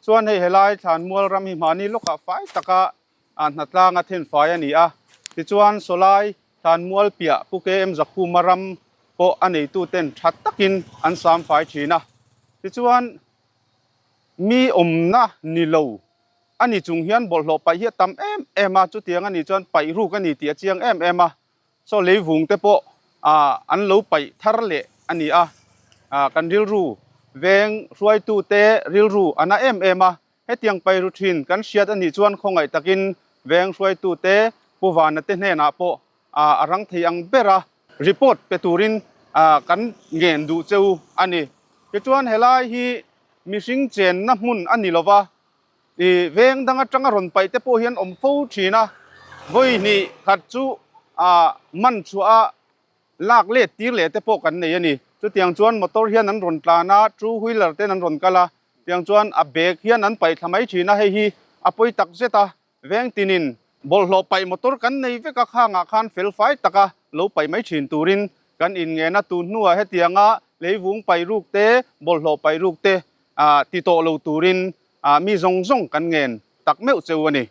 Chuan hei helai thlanmual ram hi mahni lawkah fai taka hnatlang a thenfai a ni a. Tichuan sawlai thlanmual piah Pu KM Zakhuma ram pawh a neituten tha takin an samfai thin a. Tichuan mi awmna ni lo a ni chung hian bawlhhlawh paih hi a tam em em a, chutiang a nih chuan paih ruk a ni tih a chiang em em a. Saw leivung te pawh an lo paih thar leh a ni a, kan rilru veng hruaitu te rilru a na em em a, hetiang paih ru thin kan hriat a nih chuan khawngaih takin veng hruaitu te Pu Vana te hnenah pawh a rang thei ang ber a, report pe turin kan ngen duh cheu a ni. Tichuan helai hi mihring chenna hmun a ni lova, I veng dang atanga rawn paih te pawh hian awm fo thin a, vawi hnih khat chu ah man chhuah a lak let tir leh te pawh kan nei a ni. Chutiang chuan motor hian an rawn tlan a, two wheeler ten an rawn kal a, tiang chuan a bag hian an paih thla mai thin a, hei hi a pawi tak zet a, veng tinin bawlhhlawh paih motor kan nei vek a, khangah khan fel fai taka lo paih mai thin turin kan inngen a, tun hnuah hetianga leivung paih ruk te, bawlhhlawh paih ruk te ah ti tawh lo turin ah mi zawng zawng kan ngen tak meuh cheu a ni.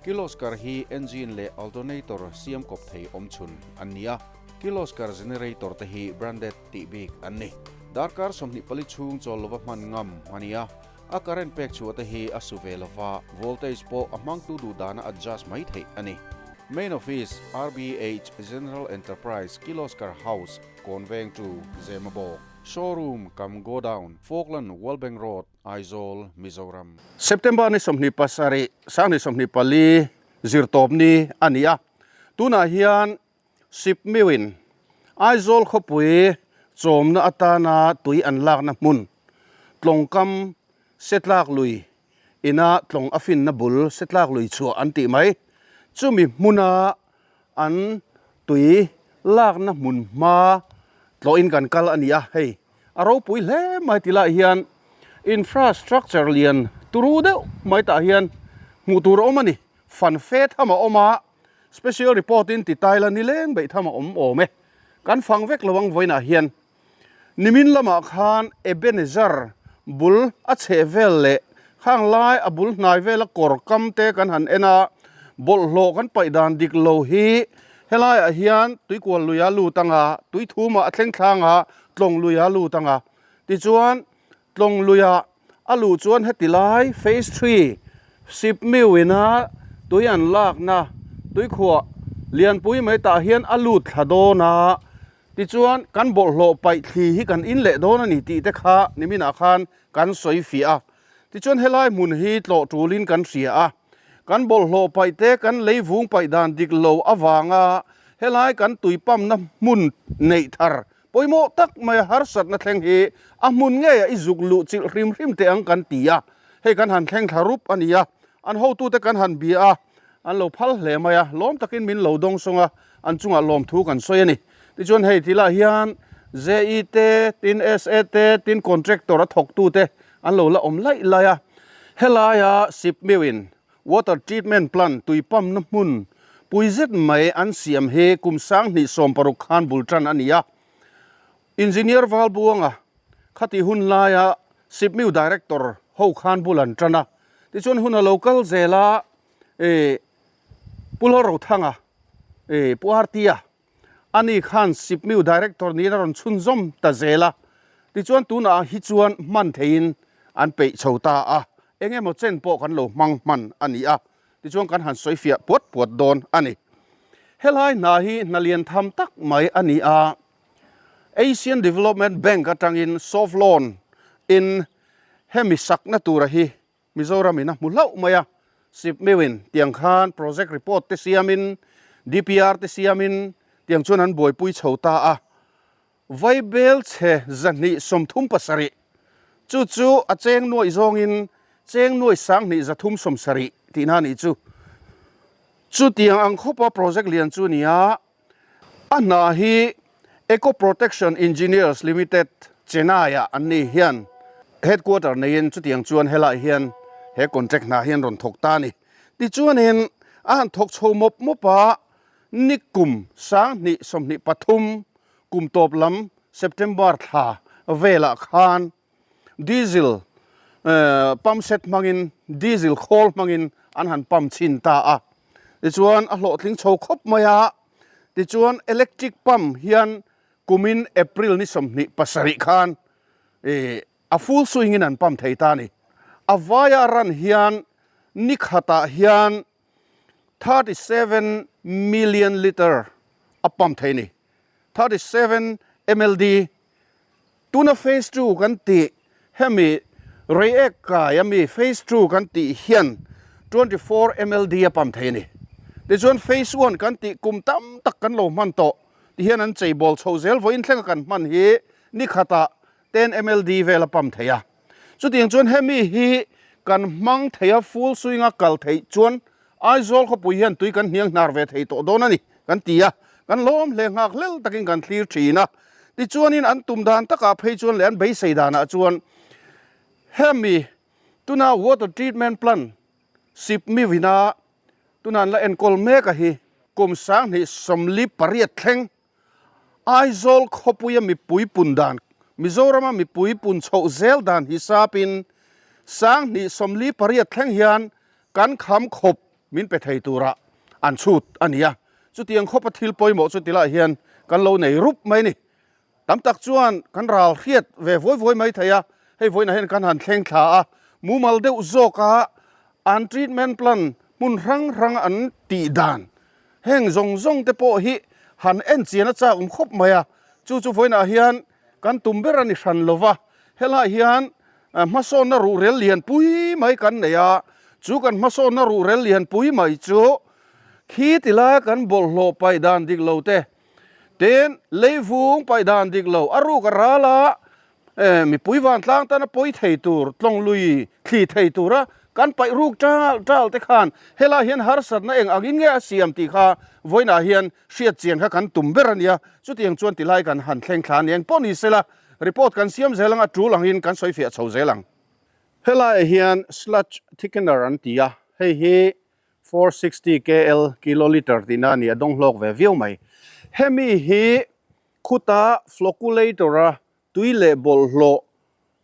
Kirloskar hi engine leh alternator siam kawp thei awmchhun an ni a, Kirloskar generator te hi branded tih bik an ni. Darkar 24 chhung chawl lova hman ngam a ni a, a current pek chhuah te hi a su ve lova, voltage pawh a hmangtu duh dana adjust mai theih a ni. Main Office, RBH General Enterprise, Kirloskar House, Kawnveng to Zemabawk, Showroom cum Godown, Falkland, World Bank Road, Aizawl, Mizoram. September ni 27, 2024 zirtawp ni a ni a, tunah hian Sipmiuin Aizawl khawpui chawmna atana tui an lakna hmun tlawngkam Setlak lui ina tlawng a finna bul Setlak lui chhuah an tih mai. Chumi hmuna an tui lakna hmun hma tlawhin kan kal a ni a, hei a ropui hle mai ti lai hian infrastructure lian turu deuh mai tah hian hmuh tur a awm a ni. Fan fe tham a awm a, special report in ti taila nileng beih tham a awm awm e. Kan fang vek lo ang vawiinah hian. Nimin lamah khan Ebenezer bul a chheh vel leh khang lai a bul hnai vela kawr kam te kan han en a, bawlhhlawh kan paih dan dik lo hi helaiah hian tuikual luia lut anga, tuithumah a thleng thlang a, tlawng luia lut anga. Tichuan tlawng luia a luh chuan heti lai phase three sip miuina tui an lakna tuikhuah lianpui mai tah hian a lut thla dawn a. Tichuan, kan bawlhhlawh paih thli hi kan in leh dawn a ni tih te kha niminah khan kan sawi fiah a. Tichuan, helai hmun hi tlawh tulin kan hria a. Kan bawlhhlawh paih te kan lei vung paih dan dik lo avanga helai kan tui pump-na hmun neih thar pawimawh tak maia harsatna thleng hi a hmun ngeiah i zuk luh chilh hrim hrim teh ang kan ti a. Hei kan han thleng thla rup a ni a, an hotute kan han bia a. An lo phal hle mai a, lawm takin min lo dawng sawng a, an chungah lawmthu kan sawi a ni. Tichuan hei tilah hian JE te, tin SA te, tin contractor a thawktu te an lo la awm laih laih a. Helaia Sipmiu in water treatment plant tui pump na hmun Pui zet mai an siam hi kum 2016 khan bul tan a ni a. Engineer Valbuanga khati hun laia Sipmiu Director ho khan bul an tan a. Tichuan hun a lo kal zel a, Pu Lalrothanga, Pu Artia Ani khan Sipmiu Director niin a rawn chhunzawm ta zel a, tichuan tunah hi chuan hman theiin an peih chho ta a, eng emaw chen pawh kan lo hmang hman a ni a, tichuan kan han sawi fiah puat puat dawn a ni. Helai hna hi hna lian tham tak mai a ni a, Asian Development Bank atangin soft loan in hemi sakna tura hi Mizoram in a hmu hlauh mai a, Sipmiu in tiang khan project report te siam in, DPR te siam in tiang chuan an buaipui chho ta a. Vaibel chhe 237 chu chu a cheng nuaih zawng in cheng nuaih 2370 tihna a nih chu. Chutiang ang khawpa project lian chu a ni a, A hna hi Eco Protection Engineers Limited, Chennai-ah an ni hian headquarter neiin chutiang chuan helai hian he contract hna hi an rawn thawk ta a ni. Tichuanin a han thawk chho mawp mawp a, nikum 2023 kum tawp lam September thla velah khan Diesel pump set hmangin diesel khawl hmangin an han pump chhin ta a, tichuan a hlawhtling chho khawp mai a, tichuan electric pump hian kumin April ni 27 khan a full swing in an pump thei ta a ni. A vaia run hian ni khatah hian 37 million litre a pump thei a ni, 37 mld. Tuna phase ii kan tih hemi Reiek kai ami phase ii kan tih hian 24 mld a pump thei a ni. Tichuan phase one kan tih kum tam tak kan lo hman tawh ti hian an chei bawl chho zel vawiin thlenga kan hman hi ni khatah 10 mld vel a pump thei a. Chutiang chuan hemi hi kan hmang thei a full swing a kal theih chuan Aizawl khawpui hian tui kan hniang hnar ve thei tawh dawn a ni kan ti a, kan lawm hle nghak hlel takin kan thlir thin a. Tichuanin an tum dan takah phei chuan leh an beisei danah chuan hemi tuna water treatment plant Sipmiwina tuna an la enkawl mek a hi kum 2048 thleng Aizawl khawpuia mipui pun dan, Mizorama mipui pun chhoh zel dan hisapin 2048 thleng hian kan kham khawp min pe thei tura an chhut a ni a. Chutiang khawpa thil pawimawh chu tilaiah hian kan lo nei rup mai a ni. Tam tak chuan kan ral hriat ve vuai vuai mai thei a, hei vawiinah hian kan han thleng thla a, mumal deuh zawka an treatment plan hmun hrang hrang an tih dan Heng zawng zawng te pawh hi han en chian a chak awm khawp mai a, chu chu vawiinah hian kan tum ber a ni hran lo va, helaiah hian hmasawnna ruhrel lian pui mai kan nei a, chu kan hmasawnna ruhrel lian pui mai chu khi ti laia kan bawlhhlawh paih dan dik lo te, tin leivung paih dan dik lo a ruk a ral a, Mipui vantlang tana pawi thei tur, tlawnglui thli thei tura kan paih ruk tal tal te khan helaiah hian harsatna eng angin nge a siam tih kha vawiinah hian hriat chian kha kan tum ber a nia. Chutiang chuan tilai kan han thleng thla a ni. Eng pawh ni sela report kan siam zel ang a, tul angin kan sawi fiah chho zel ang. Helaiah hian sludge thickener an ti a, hei hi 460 kl, kilolitre tihna a ni, a dawng hlawk ve viau mai. Hemi hi Khuta flocculator-a tui leh bawlhhlawh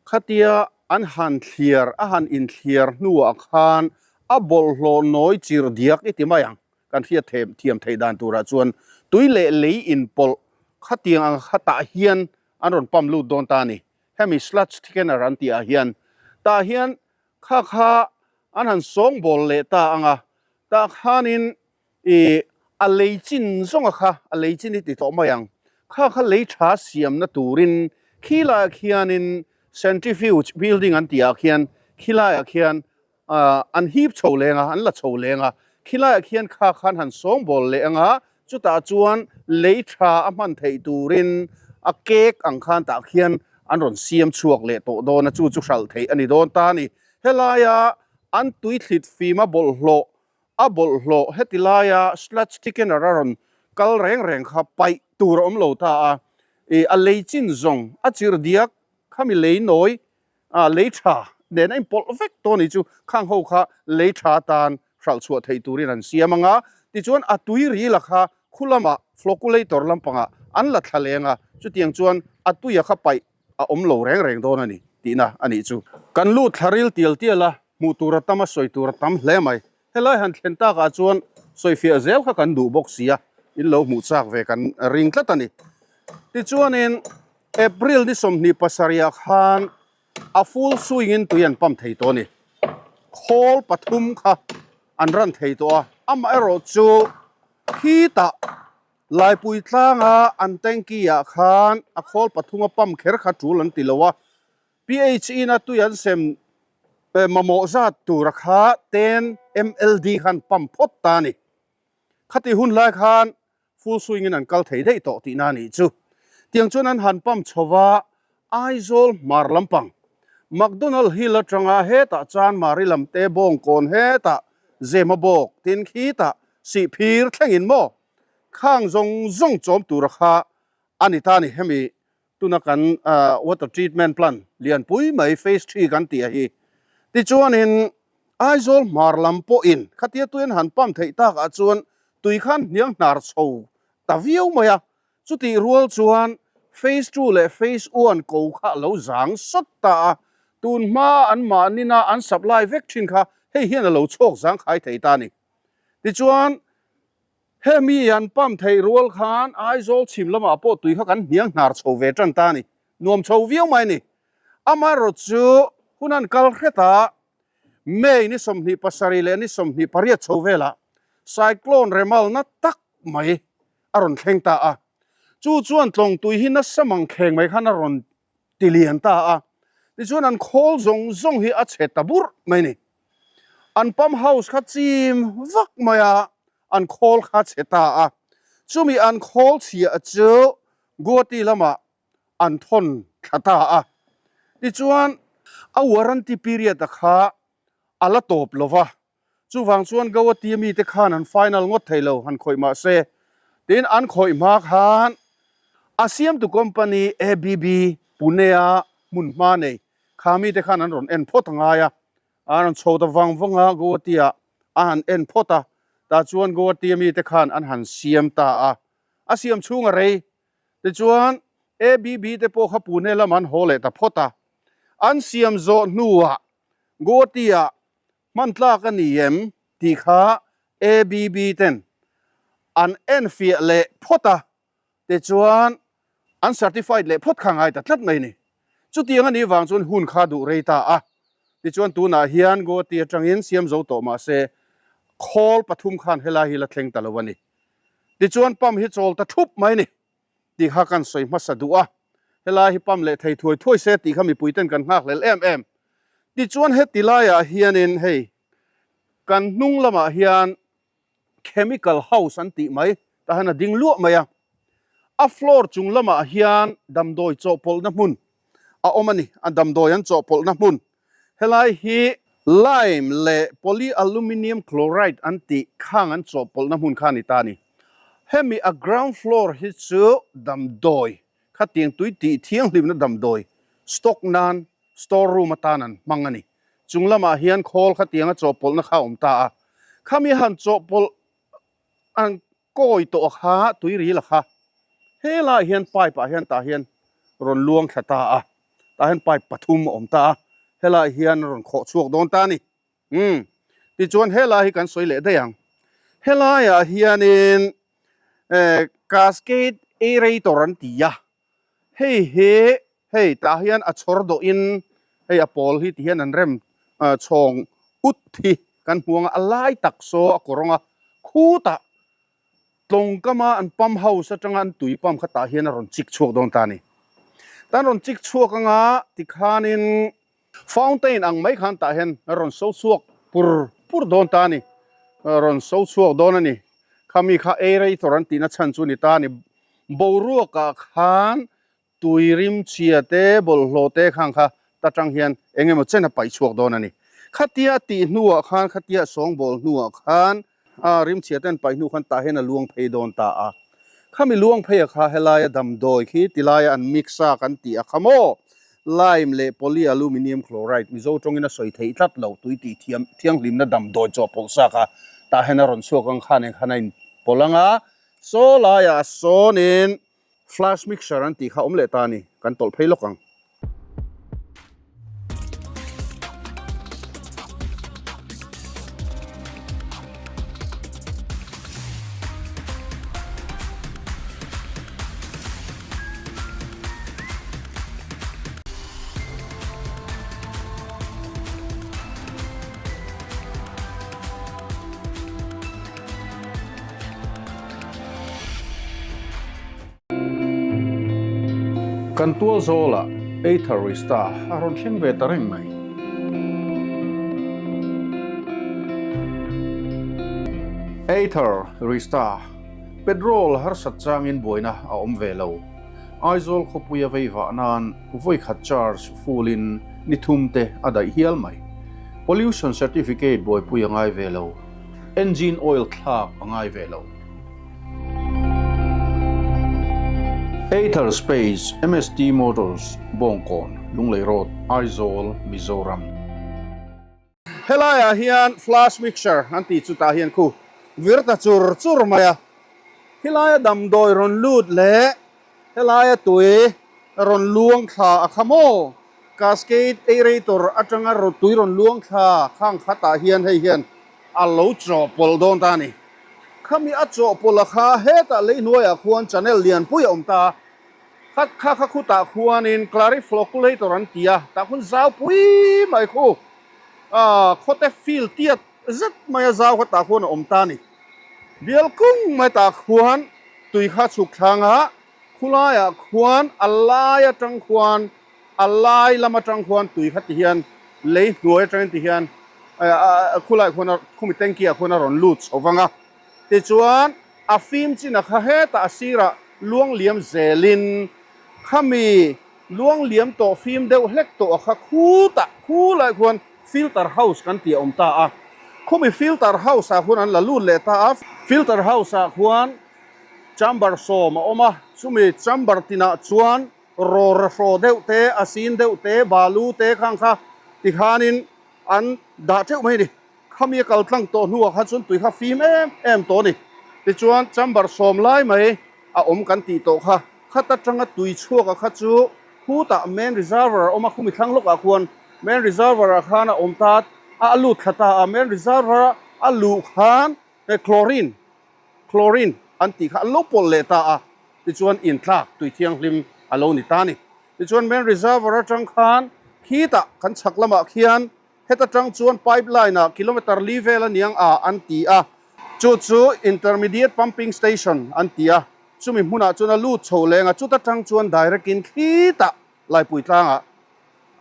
khatia an han thliar, a han inthliar hnuah khan a bawlhhlawh nawi chirh diak i ti mai ang, kan hriat thiam theih dan turah chuan tui leh lei inpawlh khatiang ang khatah hian an rawn pump lut dawn ta a ni. Hemi sludge thickener an tih ah hian tah hian kha kha an han sawngbawl leh ta ang a, tah khanin I a lei chin zawnga kha a lei chin i ti tawh mai ang. Kha kha lei tha siamna turin khilaiah khianin centrifuge building an tihah khian khilaiah khian an hip chho leng a, an la chho leng a. Khilaiah khian kha khan han sawngbawl leh ang a, chutah chuan lei tha a hman theih turin a cake ang khan tah khian an rawn siam chhuak leh tawh dawn a, chu chu hralh theih a ni dawn ta a ni. Helaia an tuithlit fima bawlhhlawh A bawlhhlawh heti laia sludge thickener a rawn kal reng reng kha paih tur a awm lo ta a, ih a lei chin zawng a chirh diak khami lei nawi ah lei tha nen a inpawlh vek tawh a ni chu khang ho kha lei tha atan hralh chhuah theih turin an siam ang a, Tichuan a tui ril a kha khu lamah flocculator lampangah an la thla leng a, chutiang chuan a tuia kha paih a awm lo reng reng dawn a ni tihna a nih chu. Kan lut thla ril tial tial a, hmuh tur a tam a, sawi tur a tam hle mai. Helai han thlen takah chuan sawifiah zel kha kan duh bawk si a, in lo hmuh chak ve kan ring tlat a ni. Tichuanin April ni 27 ah khan a full swing in tui an pump thei tawh a ni. Khawl pathum kha an ran thei tawh a, amaherawh chu khitah Laipui tlanga an tanky ah khan a khawl pathum a pump kher kha tul an ti lo a, PHE na tui an sem mamawh zat tura kha 10 MLD khan pump phawt ta a ni. Khati hun lai khan full swing in an kal thei daih tawh tihna a nih chu. Tiang chuan an han pump chho va, Aizawl hmar lampang McDonald Hill atanga hetah Chanmari lam te Bawngkawn hetah Zemabawk tin khitah Sihphir thlengin maw khang zawng zawng chawm tura kha a ni ta a ni. Hemi tuna kan water treatment plant lianpui mai phase three kan tih a hi. Tichuanin Aizawl hmar lam pawhin khatia tuian han pump theih takah chuan tui khan hniang hnar chho ta viau mai a. Chutih rual chuan phase two leh phase one ko kha a lo zang sawt ta a, tun hma an mahnina an supply vek thin kha hei hian a lo chhawk zang khai thei ta a ni. Tichuan hemi an pump theih rual khan Aizawl chhim lamah pawh tui kha kan hniang hnar chho ve tan ta a ni. Nuam chho viau mai a ni. Amaherawh chu hun an kal hret a, May ni 27 leh ni 28 chho velah cyclone remalna tak mai a rawn thleng ta a. Chu chuan tlawng tui hi nasa mang kheng mai khan a rawn ti lian ta a. Tichuan an khawl zawng zawng hi a chhe ta burh mai a ni. An pump house kha chim vak mai a, an khawl kha chhe ta a. Chumi an khawl chhiah chu Guwahati lamah an thawn thla ta a. Tichuan a warranty period a kha a la tawp lo va. Chuvang chuan Guwahati mite khan an final ngawt thei lo han khawih mah se. Tin, an khawih hma khan a siamtu company ABB Pune-a hmun hma nei kha mite khan an rawn en phawt a ngai a. A rawn chho ta vang vang a, Guwahati-ah a han en phawt a. Tah chuan Guwahati mite khan an han siam ta a. A siam chhung a rei. Tichuan, ABB te pawh kha Pune lamah an haw leh ta phawt a. An siam zawh hnuah Guwahati-ah Hman tlak a ni em tih kha ABB ten an enfiah leh phawt a, tichuan an certified leh phawt kha ngai ta tlat mai a ni. Chutiang a nih vang chuan hun kha duh rei ta a, tichuan tunah hian Guwahati atangin siam zo tawh mah se khawl pathum khan helai hi la thleng ta lo a ni. Tichuan pump hi chawl ta thup mai a ni. Tih kha kan sawi hmasa duh a, helai hi pump leh thei thuai thuai se tih kha mipui ten kan nghak hlel em em. Tichuan heti laiah hianin hei kan hnung lamah hian chemical house an tih mai tah hian a ding luah mai a, a floor chung lamah hian damdawi chawhpawlhna hmun a awm a ni, a damdawi an chawhpawlhna hmun. Helai hi lime leh polyaluminium chloride an tih khang an chawhpawlhna hmun kha a ni ta a ni. Hemi a ground floor hi chu damdawi khatiang tui tih thianghlimna damdawi stock nan store room atan an hmang a ni. Chung lamah hian khawl khatianga chawhpawlhna kha a awm ta a. Khami han chawhpawlh an kawi tawh kha tuiril a kha helaiah hian pipe ah hian tah hian rawn luang thla ta a tah hian pipe pathum a awm ta a helaiah hian a rawn khawh chhuak dawn ta a ni umm tichuan helai hi kan sawi leh daih ang helaiah hianin eh cascade aerator an ti a hei hi hei tah hian a chhawr dawhin hei a pawl hi ti hian an rem chhawng ut hi kan hmu ang a a lai tak saw a kawr ang a khutah tlawng kama an pump house atanga an tui pump kha tah hian a rawn chik chhuak dawn ta a ni tan rawn chik chhuak anga tikhanin fountain ang mai khan tah hian a rawn so chhuak pur pur dawn ta a ni rawn so chhuak dawn a ni khami kha aerator an tihna chhan chu a ni ta a ni. Boruakah khan tui rimchhia te, bawlhhlawh te khang kha ta tang hian eng emaw chen a paih chhuak dawn a ni. Khatia tih hnuah khan, khatia sawngbawl hnuah khan a rimchhia ten paih hnu khan tah hian a luang phei dawn ta a. Khami luang phei a kha helaia damdawi khi tilaia an mix a kan tih a kha maw? Lime leh polyaluminium chloride Mizo tawngin a sawi theih tlat lo, tui tih thiam thianghlimna damdawi chawhpawlh sa kha. Tah hian a rawn chhuak ang khan eng khan a in pawlh ang a, saw laiah sawnin flash mixer an tih kha awm leh ta a ni, kan tawlh phei lawk ang. Kan tual zawlah Ather Rista a rawn thleng ve ta reng mai. Ather Rista petrol harsat changin buaina a awm ve lo. Aizawl khawpuia vei vah nan vawikhat charge full in ni thum te a daih hial mai. Pollution certificate buaipui a ngai ve lo. Engine oil thlak a ngai ve lo. Ather Space, MST Motors, Bawngkawn, Lunglei Road, Aizawl, Mizoram. Helaiah hian flash mixer an tih chu tah hian khu vir ta chur chur mai a, helai a damdawi rawn lut leh helai a tui rawn luang thla a kha maw? Cascade aerator atanga tui rawn luang thla khang khatah hian hei hian a lo chawhpawlh dawn ta a ni. Khami a chawhpawlh a kha hetah lei hnuaiah khuan channel lianpui a awm ta a. Kha kha kha khutah khuanin clariflocculator an ti a, tah khuan zau pui mai khu ah khawte field tiat zet mai a zau kha tah khuan a awm ta a ni. Bial kung mai tah khuan tui kha chhuk thlang a, khulaiah khuan a lai atang khuan a lai lam atang khuan tui kha ti hian lei hnuai atangin ti hian khulaiah khuan khumi tanky ah khuan a rawn lut chho vang a. Tichuan, a fim chin a kha hetah a sirah luang liam zelin khami luang liam tawh fim deuh hlek tawh a kha khutah khulai khuan filter house kan tih a awm ta a. Khumi filter house ah khuan an la lut leh ta a. Filter house ah khuan chamber sawm a awm a, chumi chamber tinah chuan rawra hraw deuh te, a sin deuh te, balu te khang kha tikhanin an dah teuh mai a ni. Khami a kal tlang tawh hnuah khan chuan tui kha fim em em tawh a ni. Tichuan chamber sawm lai mai a awm kan tih tawh kha. Khat atanga tui chhuaka kha chu khutah main reservoir a awm a, khumi thlang lawkah khuan main reservoir ah khan a awm ta a, a lut thla ta a. Main reservoir a luh khan chlorine, chlorine an tih kha an lo pawlh leh ta a, tichuan intlak tui thianghlim a lo ni ta a ni. Tichuan main reservoir atang khan khitah kan chhak lamah khian Heta tang chuan pipeline ah kilometer li vel a niang a an ti a, chu chu intermediate pumping station an ti a, chumi hmunah chuan a lut chho leng a, chuta tang chuan direct in khitah Laipui tlangah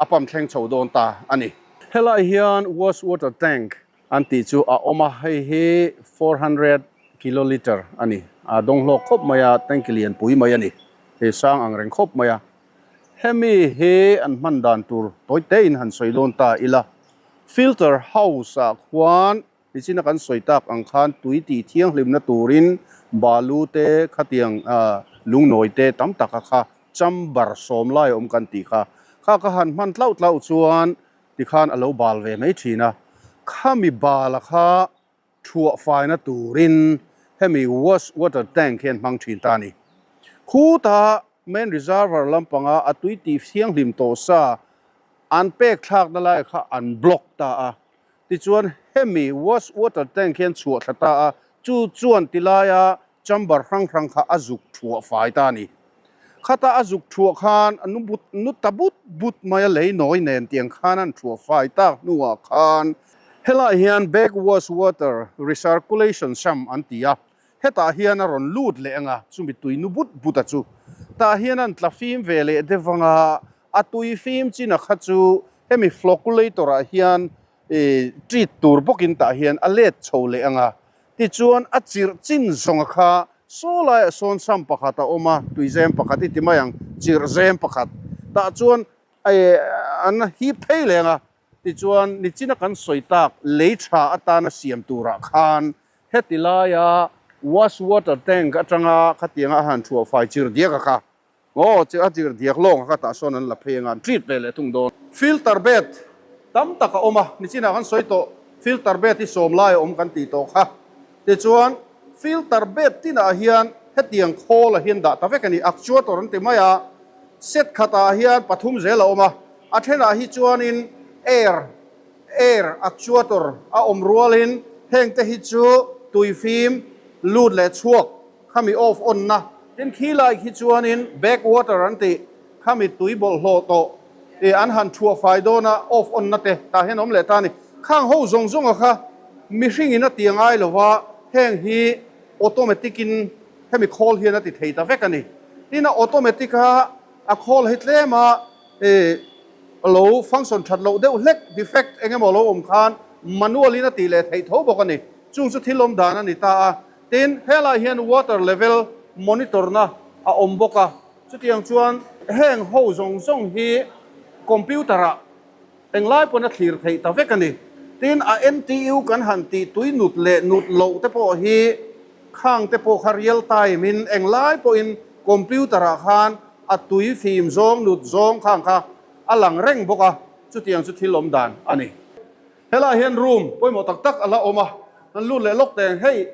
a pump thleng chho dawn ta a ni. Helai hian wash water tank an tih chu a awm a, hei hi 400 kilolitre a ni, a dawng hlawk khawp mai a, tank lianpui mai a ni, hei sang ang reng khawp mai a. Hemi hi an hman dan tur tawi tein han sawi dawn ta ila, filter house ah khuan nichina kan sawi tak ang khan tui tih thianghlimna turin balu te khatiang lungnawi te tam taka kha chamber sawm lai awm kan tih kha, kha ka han hman tlauh tlauh chuan tikhan a lo bal ve mai thin a, khami bala kha thuah faina turin hemi wash water tank hi an hmang thin ta a ni. Khuta main reservoir lampanga a tui tih thianghlim tawh sa an pek thlakna lai kha an block ta a, tichuan hemi wash water tank hian chhuah thla ta a, chu chuan tilaia chamber hrang hrang kha a zuk thuah fai ta a ni. Khata a zuk thuah khan a nu but nu ta but but mai a lei nawi nen tiang khan an thuah fai tak hnuah khan helai hian back wash water recirculation sam an ti a, hetah hian a rawn lut leh ang a, chumi tui nu but but a chu tah hian an tla fim ve leh deuh ang a, a tui fim chin a kha chu hemi flocculator ah hian treat tur bawkin tah hian a let chho leh ang a. Tichuan a chirh chin zawnga kha saw laiah sawn sam pakhat a awm a, tuizem pakhat i ti mai ang, chirh zem pakhat. Tah chuan an hip phei leng a, tichuan nichina kan sawi tak lei tha atana siam turah khan heti laia wash water tank atanga khatianga a han thuah fai chirh diak a kha. Aw, a chirh diak lawng a kha tah sawn an la phei anga an treat ve leh thung dawn. Filter bed tam tak a awm a, nichinah kan sawi tawh. Filter bed hi sawm lai a awm kan tih tawh kha. Tichuan, filter bed tinah hian hetiang khawl a hian dah ta vek a ni. Actuator an ti mai a, set khatah hian pathum zel a awm a, a thenah hi chuanin air, air actuator a awm rualin hengte hi chu tuifim lut leh chhuak khami off on na. Tin, khi lai khi chuanin back water an tih khami tui bawlhhlawh tawh ih an han thuah fai dawn a off on na te tah hian awm leh ta a ni. Khang ho zawng zawng a kha mihring in a ti angai lo va, heng hi automatic in hemi khawl hian a ti thei ta vek a ni. Tin, a automatic a a khawl hi tlem a ih lo function that loh deuh hlek defect eng emaw lo awm khan manual in a tih leh theih tho bawk a ni. Chung chu thil awm dan a ni ta a. Tin, helaiah hian water level monitor na a awm bawk a, chutiang chuan heng ho zawng zawng hi computer ah englai pawn a thlir theih ta vek a ni. Tin, a NTU kan han tih tui nut leh nut loh te pawh hi khang te pawh kha real time in englai pawhin computer ah khan a tui fim zawng nut zawng khang kha a lang reng bawk a, chutiang chu thil awm dan a ni. Helaiah hian room pawimawh tak tak a la awm a, kan lut leh lawk teng hei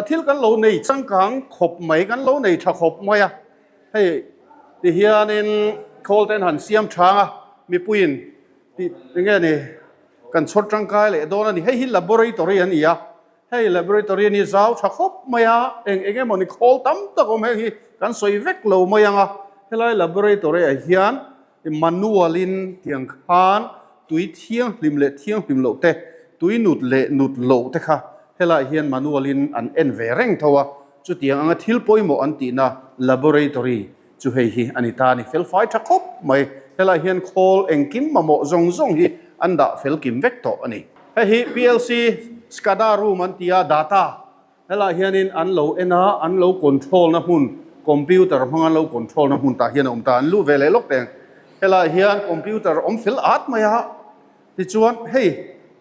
thil kan lo nei changkang khawp mai, kan lo nei tha khawp mai a, hei ti hianin khawl te an han siam thang a, mipuiin tih enge ni kan chhawr tangkai leh dawn a ni, hei hi laboratory a ni a, hei laboratory a ni zau tha khawp mai a, eng eng emaw ni khawl tam tak awm heng hi kan sawi vek lo mai ang a, helai laboratory ah hian Manual-in tiang khan tui thianghlim leh thianghlim loh te, tui nut leh nut loh te kha helaiah hian manual-in an en ve reng tho a, chutiang anga thil pawimawh an tihna laboratory chu hei hi a ni ta a ni. Felfai tha khawp mai, helaiah hian khawl engkim mamawh zawng zawng hi an dah felkim vek tawh a ni. Hei hi PLC SCADA room an ti a, data Helaiah hianin an lo en a, an lo control na hmun, computer hmanga an lo control na hmun tah hian a awm ta, an luh ve leh lawk teng. Helaiah hian computer awm fel at mai a, tichuan hei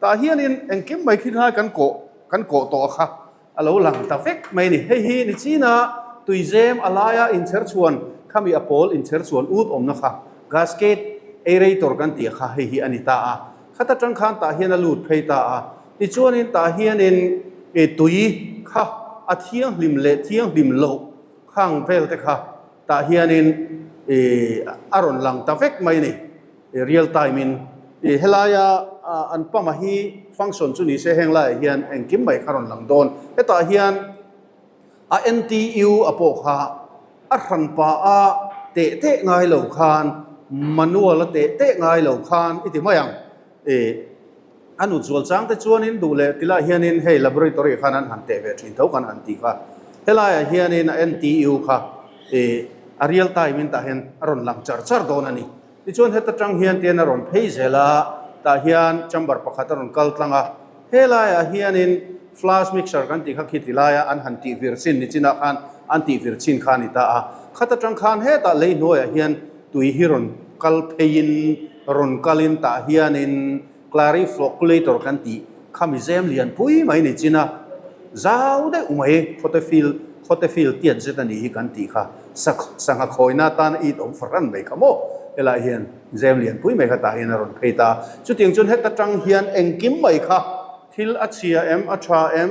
tah hianin engkim mai khi hnai kan kawh kan kawh tawh a kha a lo lang ta vek mai a ni. Hei hi ni china tuizem a laia inchher chhuan khami a pawl inchher chhuan ut awmna kha gasket aerator kan tih a kha hei hi a ni ta a, khata tang khan tah hian a lut phei ta a. Tichuanin tah hianin tui kha a thianghlim leh thianghlim loh khang vel te kha tah hianin a rawn lang ta vek mai a ni, real time in. Helaia an pump a hi function chu ni se heng laiah hian engkim mai kha rawn lang dawn. Hetah hian a NTU a pawh kha a hran pah a teh teh ngai lo khan manual a teh teh ngai lo khan i ti mai ang. A nu zual chang te chuanin duh leh tilaiah hianin hei laboratory khan an han teh ve thin tho kan han tih kha. Helaiah hianin a NTU kha ih a real time in tah hian a rawn lang char char dawn a ni. Tichuan heta tang hian tian a rawn phei zel a, tah hian chamber pakhat a rawn kal tlang a. Helaiah hianin flash mixer kan tih kha khi tilaia an han tih vir chin nichinah khan an tih vir chin kha a ni ta a. Khata tang khan hetah lei hnuaiah hian tui hi rawn kal pheiin rawn kalin tah hianin Clariflocculator kan tih kha mizem lian pui mai ni chin a, zau deuh mai khawte field khawte field tiat zet a nih hi kan tih kha sangha khawina atan a it awm fahran mai kha maw helaiah hian zem lian pui mai kha tah hian a rawn phei ta a, chutiang chuan heta tang hian engkim mai kha thil a chhia em a tha em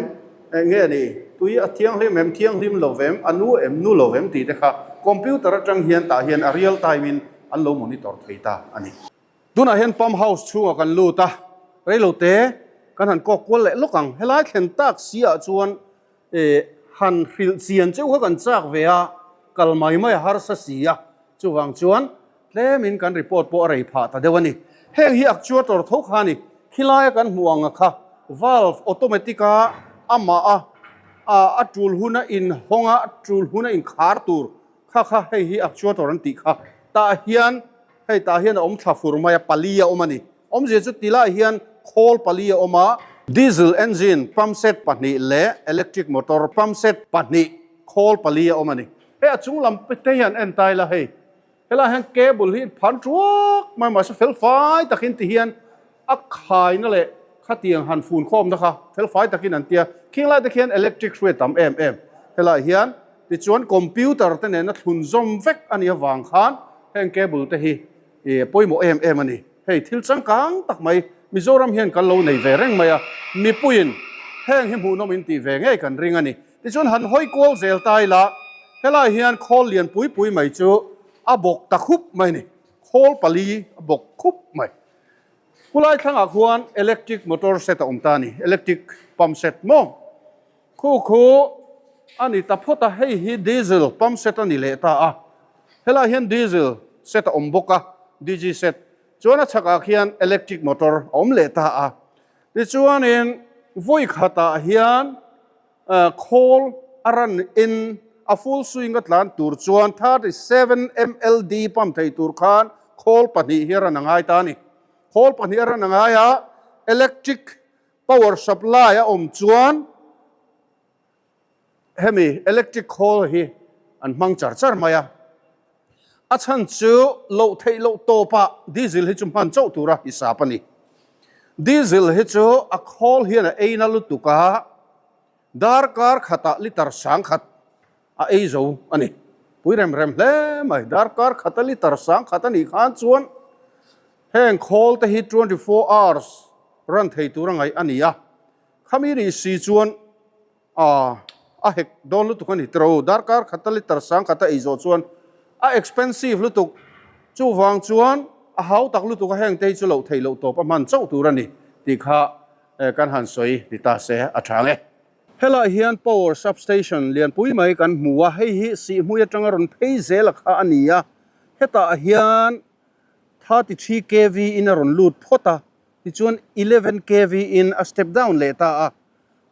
eng nge ni tui a thianghlim em thianghlim lo vem a nu em nu lo vem tih te kha computer atang hian tah hian a real time in an lo monitor thei ta a ni. Tunah hian pump house chhungah kan lut a, reilo te kan han kawk kual leh lawk ang. Helai thlen tak si ah chuan eh han hrilh chian cheuh kha kan chak ve a, kal mai mai a harsa si a, chuvang chuan tlemin kan report pawh a rei phah ta deuh a ni. Heng hi actuator tho kha a ni, khilaia kan hmuh ang a kha valve automatic a amah a a tul huna inhawng a, a tul huna inkhar tur kha kha hei hi actuator an tih kha tah hian Hei tah hian a awm thla fur mai a, pali a awm a ni. Awmzia chu ti lai hian khawl pali a awm a, diesel engine pump set pahnih leh electric motor pump set pahnih khawl pali a awm a ni. Hei a chung lam te hian en ta ila hei, helaiah hian cable hi phan tuak mai mahse fel fai takin ti hian a khaina leh khatiang han fun khawmna kha fel fai takin an tia. Khing lai te khian electric hruai a tam em em. Helaiah hian tichuan computer te nena thlun zawm vek a nih avang khan heng cable te hi pawimawh em em a ni. Hei thil changkang tak mai Mizoram hian kan lo nei ve reng mai a, mipuiin heng hi hmuhnawm in tih ve ngei kan ring a ni. Tichuan han hawi kual zel ta ila, helai hian khawl lian pui pui mai chu a bawk ta khup mai a ni, khawl pali a bawk khup mai. Khulai thlangah khuan electric motor set a awm ta a ni, electric pump set maw? Khu khu a ni ta phawt a, hei hi diesel pump set a ni leh ta a, helai hian diesel set a awm bawk a, DG set. Chuan a chhakah khian electric motor a awm leh ta a, tichuanin vawi khatah hian khawl a run in a full swing a tlan tur chuan 37 MLD pump thei tur khan khawl pahnih hi a run a ngai ta a ni. Khawl pahnih a run a ngai a, electric power supply a awm chuan Hemi electric khawl hi an hmang char char mai a, a chhan chu loh theih loh tawpah diesel hi chu hman chauh tura hisap a ni. Diesel hi chu a khawl hian a ei na lutuk a, darkar khatah litre sangkhat a ei zo a ni. Pui rem rem hle mai, darkar khata litre sangkhat a nih khan chuan heng khawl te hi 24 hours run thei tura ngaih a ni a. Khami nih si chuan a a hek dawn lutuk a ni tiro. Darkar khata litre sang khata ei zawh chuan a expensive lutuk. Chuvang chuan a hau tak lutuk a heng te hi chu loh theih loh tawp a hman chauh tur a ni tih kha kan han sawi ni ta se a tha ang e. Helai hian power substation lianpui mai kan hmu a, hei hi Sihhmui atanga rawn phei zel a kha a ni a. Hetah hian 33 kv in a rawn lut phawt a, Tichuan 11 kv in a step down leh ta a,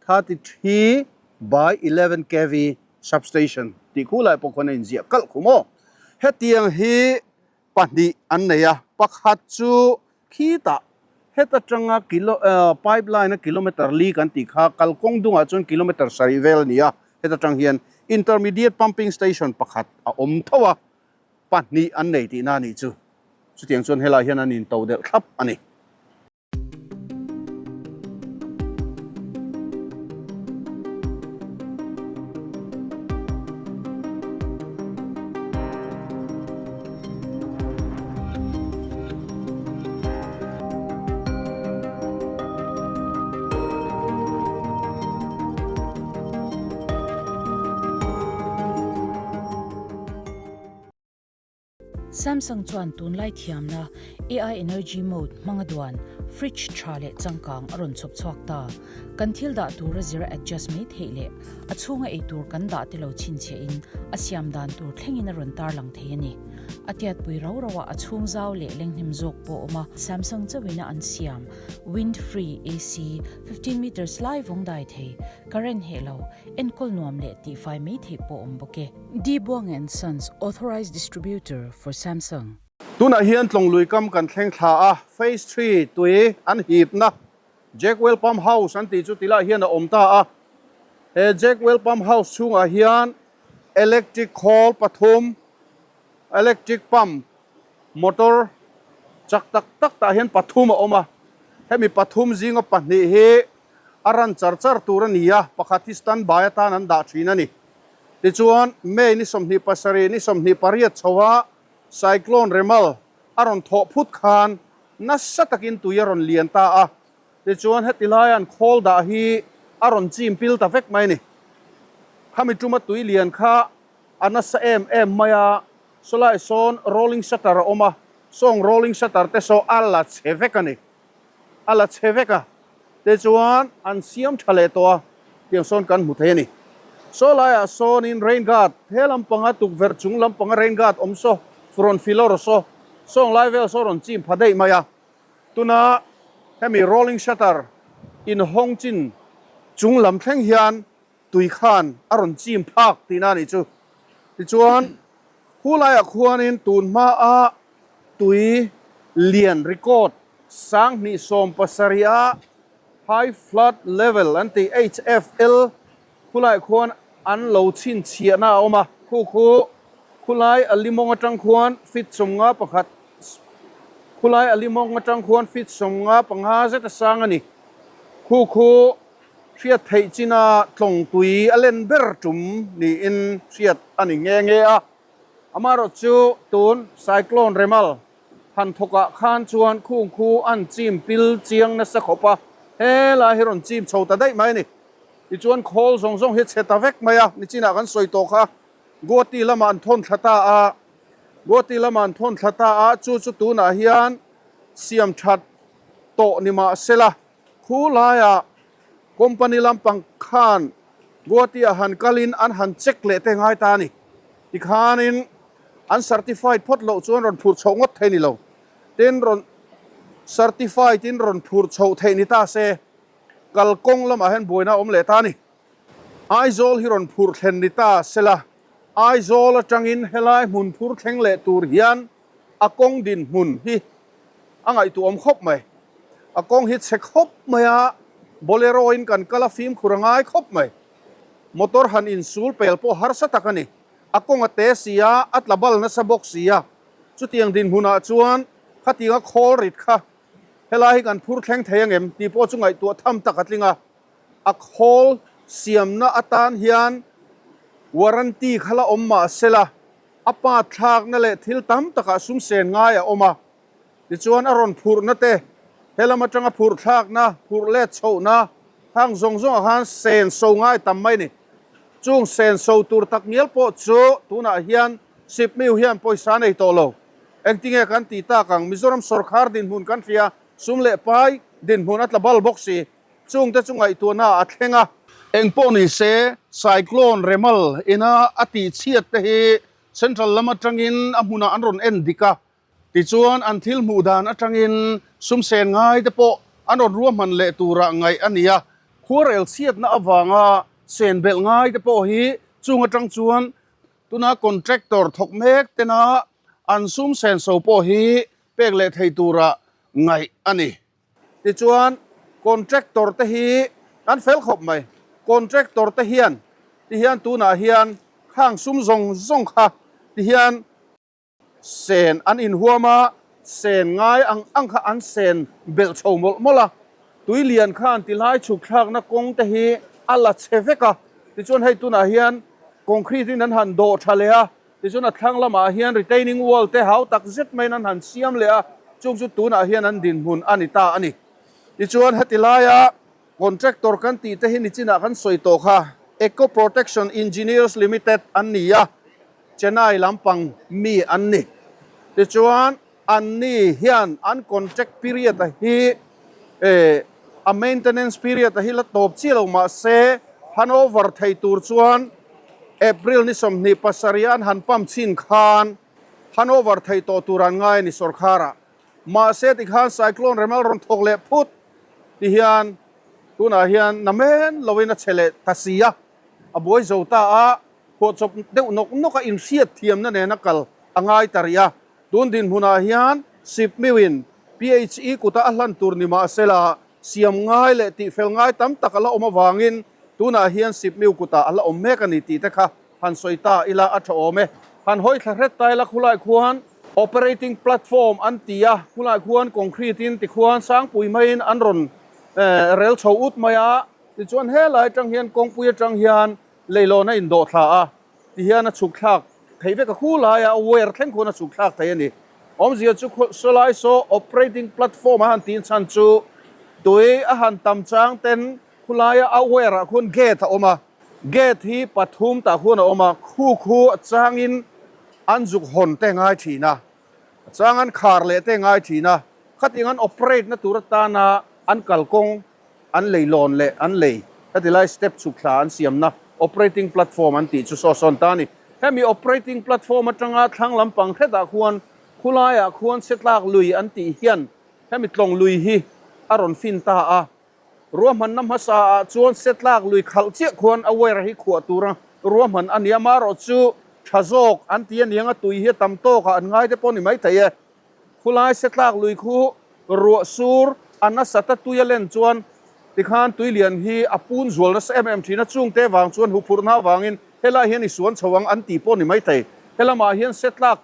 33 by 11 kv substation tih khu lai pawh khuan a inziah kalh khum aw. Hetiang hi pahnih an nei a, pakhat chu khitah heta tanga kilo pipeline a kilometer li kan tih kha kalkawng dungah chuan kilometer sarih vel a ni a, heta tang hian intermediate pumping station pakhat a awm tho a, pahnih an nei tihna a nih chu. Chutiang chuan helai hian an into delh thlap a ni. Samsung chuan tunlai thiamna AI Energy Mode hmanga duan fridge tha leh changkang a rawn chhawp chhuak ta. Kan thil dah tura zira adjust mai theih leh a chhunga ei tur kan dah te lo chhinchhiahin a siam dan tur thlengin a rawn tarlang thei a ni. A tiatpui rau rauah a chhung zau leh lenghnem zawk pawh a awm a. Samsung chauhin a an siam Wind Free AC 15 meters lai vawng dai thei, current heh lo, enkawl nuam leh tihfai mai theih pawh awm bawk e. D Buang and Sons Authorized Distributor for Samsung. Tunah hian tlawng lui kam kan thleng thla a, Phase Three tui an hipna Jackwell Pump House an tih chu tilai hian a awm ta a. He Jackwell Pump House chhungah hian electric khawl pathum, electric pump, motor chak tak tak tah hian pathum a awm a. Hemi pathum zinga pahnih hi a run char char tur a ni a, pakhat hi standby atan an dah thin a ni. Tichuan, May ni 27 ni 28 chhoa Cyclone Remal a rawn thawh phut khan nasa takin tui a rawn lian ta a. Tichuan, heti laia an khawl dah hi a rawn chim pil ta vek mai a ni. Khami tuma tui lian kha a nasa em em mai a, sawlai sawn rolling shutter a awm a, sawng rolling shutter te saw a la chhe vek a ni. A la chhe vek a, tichuan an siam tha leh tawh a, tiang sawn kan hmu thei a ni. Saw laiah sawnin rain guard, he lampanga tukverh chung lampanga rain guard awm saw, front filawr saw, sawng lai vel saw rawn chim pha daih mai a. Tuna hemi rolling shutter inhawng chin chung lam thleng hian tui khan a rawn chim phak tihna a nih chu. Tichuan, khu laiah khuanin tun hmaa tui lian record 2017 a High Flood Level an tih HFL khu laiah khuan an lo chhinchhiahna a awm a. Khu khu khulai a limawng atang khuan feet 51 khulai a limawng atang khuan feet 55 zet a sang a ni. Khu khu Hriat theih china tlawng tui a len ber tum niin hriat a ni nghe nghe a. Amaherawhchu tun Cyclone Remal Han thawkah khan chuan khung khu an chim pil chiang nasa khawp a, helai hi rawn chim chho ta daih mai a ni. Tichuan khawl zawng zawng hi chhe ta vek mai a, nichinah kan sawi tawh kha Guwahati lamah an thawn thla ta a, Guwahati lamah an thawn thla ta a, chu chu tunah hian siam that tawh ni mah sela, khu laiah company lampang khan Guwahati ah han kalin an han check leh te ngai ta a ni. Tikhanin an certified phawt loh chuan rawn phurh chhoh ngawt thei ni lo. Tin, rawn certified in rawn phurh chhoh theih ni ta se, kalkawng lamah hian buaina a awm leh ta a ni. Aizawl hi rawn phurh thlen ni ta sela, Aizawl atangin helai hmun phur thleng leh tur hian a kawng dinhmun hi a ngaihtuahawm khawp mai. A kawng hi chhe khawp mai a, Bolero in kan kal a fimkhur a ngai khawp mai. Motor han insul pel pawh harsa tak a ni. A kawng a te si a, a tla bal nasa bawk si a. Chutiang dinhmunah chuan khatianga khawl rit kha helai hi kan phur thleng thei angem tih pawh chu ngaihtuah tham tak a tling a. A khawl siamna atan hian warranty kha la awm mah sela, a pa thlakna leh thil tam takah sum sen ngai a awm a. Tichuan a rawn phurhna te, helam atanga phurh thlakna, phurh let chhohna hang zawng zawngah khan sen so ngai tam mai a ni. Chung sen so tur tak ngial pawh chu tunah hian Sipmiu hian pawisa nei tawh lo. Engtinge kan tih tak ang? Mizoram sawrkhar dinhmun kan hria, sum leh pai dinhmun a tla bal bawk si. Chungte chu ngaihtuahna a thleng a. Engpawh ni se, Cyclone Remal ina a tihchhiat te hi Central lam atangin a hmunah an rawn en dik a. Tichuan, an thil hmuh dan atangin sum sen ngai te pawh an rawn ruahman leh turah ngaih a ni a. Khuarel chhiatna avanga sen belh ngai te pawh hi chung atang chuan tuna contractor thawk mek tena an sum sen so pawh hi pek leh thei turah ngaih a ni. Tichuan, contractor te hi an fel khawp mai. Contractor te hian tihian tunah hian khang sum zawng zawng kha tihian Sen an inhuam a, sen ngai ang ang kha an sen belh chho mawlh mawlh a. Tui lian khan tilai chhuk thlakna kawng te hi a la chhe vek a. Tichuan hei tunah hian concrete in an han dawh tha leh a, tichuan a thlang lamah hian retaining wall te hau tak zet maiin an han siam leh a, chung chu tunah hian an dinhmun a ni ta a ni. Tichuan heti laia contractor kan tih te hi nichinah kan sawi tawh kha Eco Protection Engineers Limited an ni a. Chennai lampang mi an ni. Tichuan, anni hian an contract period a hi eh a maintenance period a hi la tawp chiah lo mah se handover thei tur chuan April ni 27 a an han pump chhin khan handover thei tawh tur an ngai a ni sawrkharah. Mahse tikhan cyclone remal rawn thawk leh phut ti hian tunah hian namen loin a che leh ta si a, a buai zo ta a. Phuahchawp deuh nawk nawk a inhriat thiamna nena kal a ngai ta rih a. Tun dinhmunah hian Sipmiuin PHE kuta a hlan tur ni mahsela siam ngai leh tihfel ngai tam tak a la awm avangin tunah hian Sipmiu kutah a la awm mek a ni tih te kha han sawi ta ila a tha awm e. Han hawi thla hret ta ila khulai khuan operating platform an ti a, khulai khuan concrete in tikhuan sangpui maiin an rawn rel chho ut mai a, tichuan helai atang hian kawngpui atang hian Leilawn a indawh thla a, ti hian a chhuk thlak theih vek a, khu laia a wire thleng khuan a chhuk thlak thei a ni. Awmzia chu sawlai saw operating platform a han tih chhan chu tui a han tam chang ten khu laia a wire ah khuan gate a awm a, gate hi pathum tah khuan a awm a, khu khu a changin an zuk hawn te ngai thin a, a chang an khar leh te ngai thin a, khatiang an operate na tur atana an kalkawng An lei lawn leh an lei heti lai step chhuk thla an siamna operating platform an tih chu saw sawn ta a ni. Hemi operating platform atanga thlang lampang hretah khuan khulaiah khuan setlak lui an tih hian hemi tlawng lui hi a rawn fin ta a. Ruahmanna hmasa ah chuan setlak lui khalh chiah khuan a wire hi khuah tura ruahman a ni a, amaherawhchu tha zawk an ti aniang a tui hi a tam tawkah an ngai te pawh ni maithei e. Khulai setlak lui khu ruah sur a nasat a tui a len chuan tikhan tui lian hi a pun zual nasa em em thin a, chungte vang chuan huphurhna avangin helai hian i suan chho ang an tih pawh ni maithei. Helamah hian setlak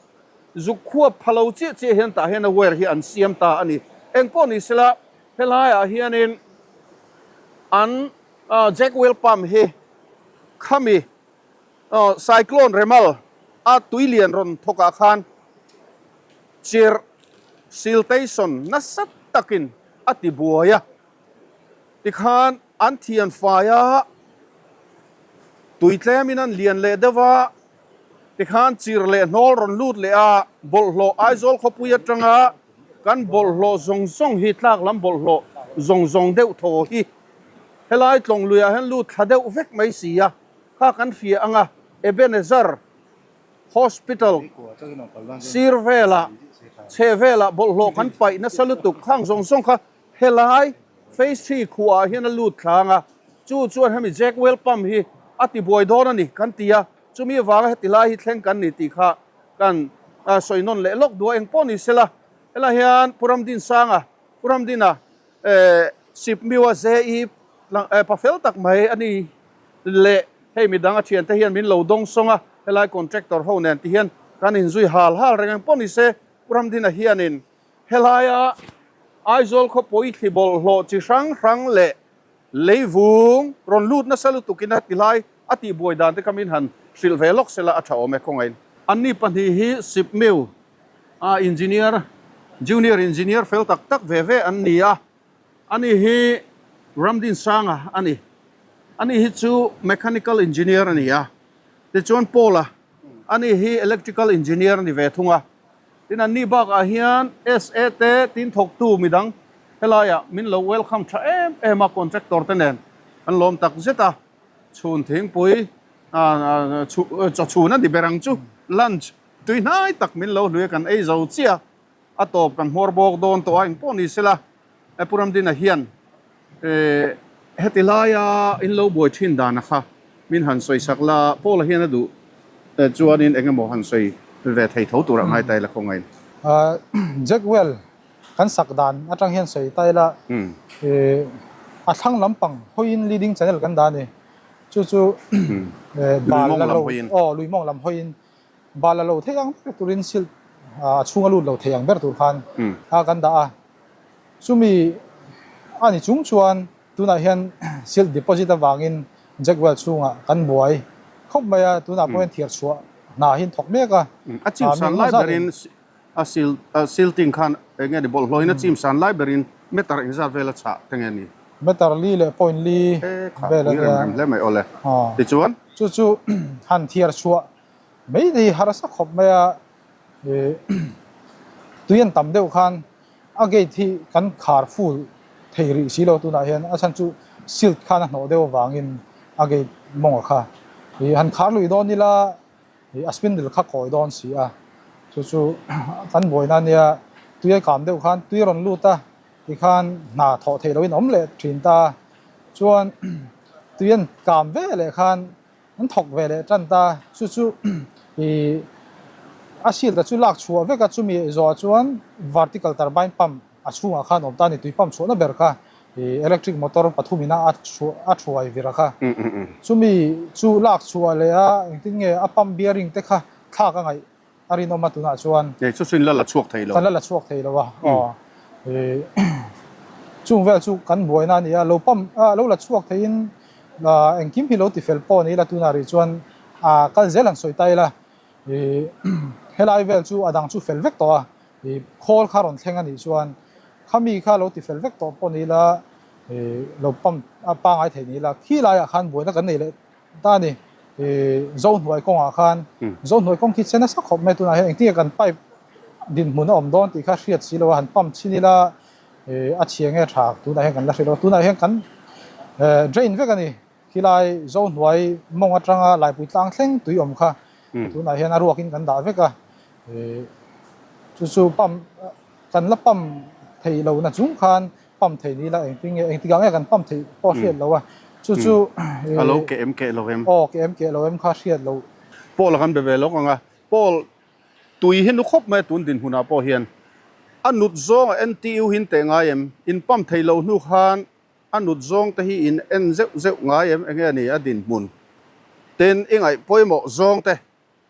zuk khuap pha lo chiah chiah hian tah hian a wire hi an siam ta a ni. Engpawh ni sela helaiah hianin an jack well pump hi khami Cyclone Remal a tui lian rawn thawkah khan chirh. siltation nasa takin a ti buai a, tikhan an thian fai a, tui tlemin an lian leh deuh a, tikhan chir leh hnawl rawn lut leh a, bawlhhlawh Aizawl khawpui atanga kan bawlhhlawh zawng zawng hi tlak lam bawlhhlawh zawng zawng deuh thaw hi helai tlawng luiah hian lut thla deuh vek mai si a, kha kan hria ang a, Ebenezer Hospital sir velah chhe velah bawlhhlawh kan paih nasa lutuk khang zawng zawng kha helai phase three khuaah hian a lut thlang a, chu chuan hemi Jack Well pump hi a ti buai dawn a ni kan ti a, chumi avanga heti lai hi thleng kan ni tih kha kan sawi nawn leh lawk duh a, eng pawh ni sela helai hian Pu Ramdinsanga Pu Ramdina Sipmiwa JE pa fel tak mai a ni leh hei midang a thiante hian min lo dawng sawng a, helai contractor ho nen ti hian kan inzui hal hal reng ang pawh ni se Pu Ramdina hianin helaia Aizawl khawpui thli bawlhhlawh chi hrang hrang leh leivung rawn lut nasa lutukin a tilai a tihbuai dan te kha min han hrilh ve lawk sela a tha awm e khawngaih. Anni pahnih hi Sipmiu a engineer, junior engineer fel tak tak ve ve an ni a, ani hi Ramdinsanga a ni. Ani hi chu mechanical engineer a ni a, tichuan Paul-a ani hi electrical engineer a ni ve thung a. Tin anni bakah hian SA te tin thawktu midang helaiah min lo welcome tha em em a, contractor te nen an lawm tak zet a, chhun thingpui chaw chhun a ni ber ang chu, lunch. Tui hnai tak min lo hlui a kan ei zo chiah a tawp kan hmawr bawk dawn tawh a engpawh ni sela Pu Ramdina hian heti laia in lo buai thin dana kha min han sawi sak la Paula hian a duh chuanin eng emaw han sawi ve thei tho tur a ngai ta ila khawngaih. Jack Well kan sak dan atang hian sawi ta ila a thlang lampang hawiin leading channel kan dah a ni chu chu bal la lo aw luimawng lam hawiin Bal a lo theih ang ber turin silt a chhung a lut lo theih ang ber tur khan a kan dah a. Chumi a ni chung chuan tunah hian silt deposit avangin Jack Well chhungah kan buai khawp mai a, tunah pawh hian thiar chhuah hna hi an thawk mek a. A chim san lai berin a silt silting khan eng nge ni bawlhhlawhin a chim san lai berin meter engzat vel a chhah te nge ni? Meter li leh point li vel a nia. Rem rem hle mai awle. Tichuan? Chu chu han thiar chhuah mai te hi harsa khawp mai a, ih tui an tam deuh khan a gate hi kan khar full thei rih si lo tunah hian a chhan chu silt khan a hnawh deuh avangin a gate mawng a kha ih han khar lui dawn ila ih a spindle kha kawi dawn si a, chu chu kan buaina ania tui a kam deuh khan tui a rawn lut a tikhan hna thawh theih lohin a awm leh thin ta chuan tui an kam ve leh khan an thawk ve leh tan ta chu chu ih a silt a chu lak chhuah vek a chumi zawhah chuan vertical turbine pump a chhungah khan awm ta a ni tui pump chhuahna ber kha ih electric motor pathum ina a chhuah a thuai vir a kha chumi chu lak chhuah leh a engtin nge a pump bearing te kha thlak a ngaih a rinawm a tunah chuan. Hei chu chu in la la chhuak thei lo. Kan la la chhuak thei lo a aw ih chung vel chu kan buaina a ni a lo pump a lo la chhuak theiin engkim hi lo ti fel pawh a ni ila tunah rih chuan a kal zel han sawi ta ila ih helai vel chu a dang chu fel vek tawh a ih khawl kha rawn thleng a nih chuan khami kha lo ti fel vek tawh pawh a ni ila ih lo pump a pangai thei ni ila khi laiah khan buaina kan nei leh Ta a ni. Ih Zohnuai kawngah khan Zohnuai kawng khi che nasa khawp mai tunah hian engtin nge kan pipe dinhmun a awm dawn tih kha hriat si lo a han pump chhin ila ih a chhia nge tha tunah hian kan la hre lo a tunah hian kan drain vek a ni khilai Zohnuai mawng atanga Laipui tlang thleng tui awm kha tunah hian a ruakin kan dah vek a ih chu chu pump kan la pump thei lo na chung khan pump thei ni ila engtin nge engtikah nge kan pump theih pawh hriat lo a chu chu A lo keh em keh lo em? Aw keh em keh lo em kha hriat lo. Paul a kan be ve lawk ang a, Paul tui hi nu khawp mai a tun dinhmunah pawh hian a nut zawng a NTU hi in teh ngai em? In pump thei lo hnu khan a nut zawng te hi in en zeuh zeuh ngai em? Enge a ni a dinhmun? Tin i ngaih pawimawh zawng te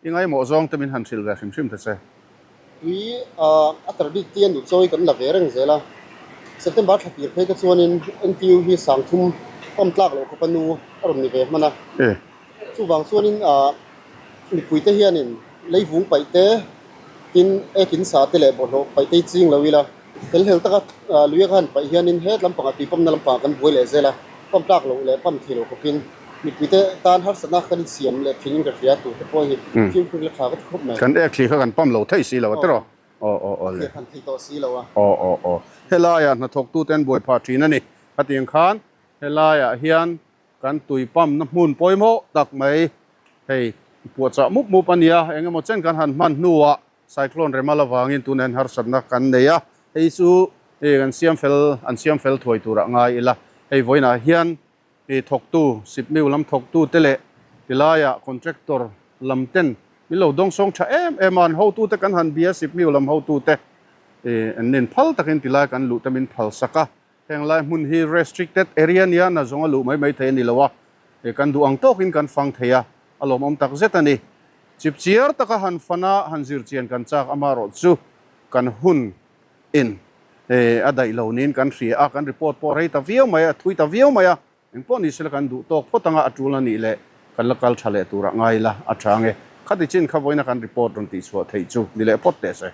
I ngaimawh zawng te min han hrilh ve hrim hrim ta che. Tui a tar bik tia nut chawi kan la ve reng zel a, September thla tir phei te chuanin NTU hi sangthum pump tlak loh khawp a nu a rawn ni ve hman a. Chuvang chuanin mipui te hianin leivung paih te, Tin, ek in sa te leh bawlhhlawh paih te hi ching lo ila, fel hlel taka luia khan paih hianin het lampangah tui pump na lampangah kan buai leh zel a, pump tlak loh leh pump thei lo khawpin mipuite tan harsatna kan insiam leh thin in ka hria tur te pawh hi fimkhur ila tha ka ti khawp mai. Kan ek thli kha kan pump lo thei si lo a tiraw? Aw aw aw le. A thliah thei tawh si lo a. Aw aw aw. Helaiah hnathawktute an buai phah thin a ni. Khatiang khan helaiah hian Kan tui pump na hmun pawimawh tak mai hei puahchah mup mup a nia, eng emaw chen kan han hman hnuah cyclone remal avangin tunah hian harsatna kan nei a, hei chu hei kan siam fel an siam fel thuai turah ngai ila, hei vawiinah hian hei thawktu sipmiu lam thawktu te leh tilaiah contractor lam ten min lo dawngsawng tha em em a, an hotute kan han bia sipmiu lam hotute an nin phal takin tilai kan luh te min phalsak a. Heng lai hmun hi restricted area nia na zawnga luh mai mai thei a ni lo a, he kan duh ang tawkin kan fang thei a, a lawmawm tak zet a ni. Chipchiar taka han fan a, han zir chian kan chak amaherawh chu kan hun in a daih lo niin kan hria a, kan report pawh rei ta viau mai a, thui ta viau mai a, engpawh ni sela kan duh tawk phawt anga a tul a nih leh kan la kal tha leh turah ngai ila a tha ang e. Khati chin kha vawiina kan report rawn tihchhuah theih chu ni leh phawt teh se.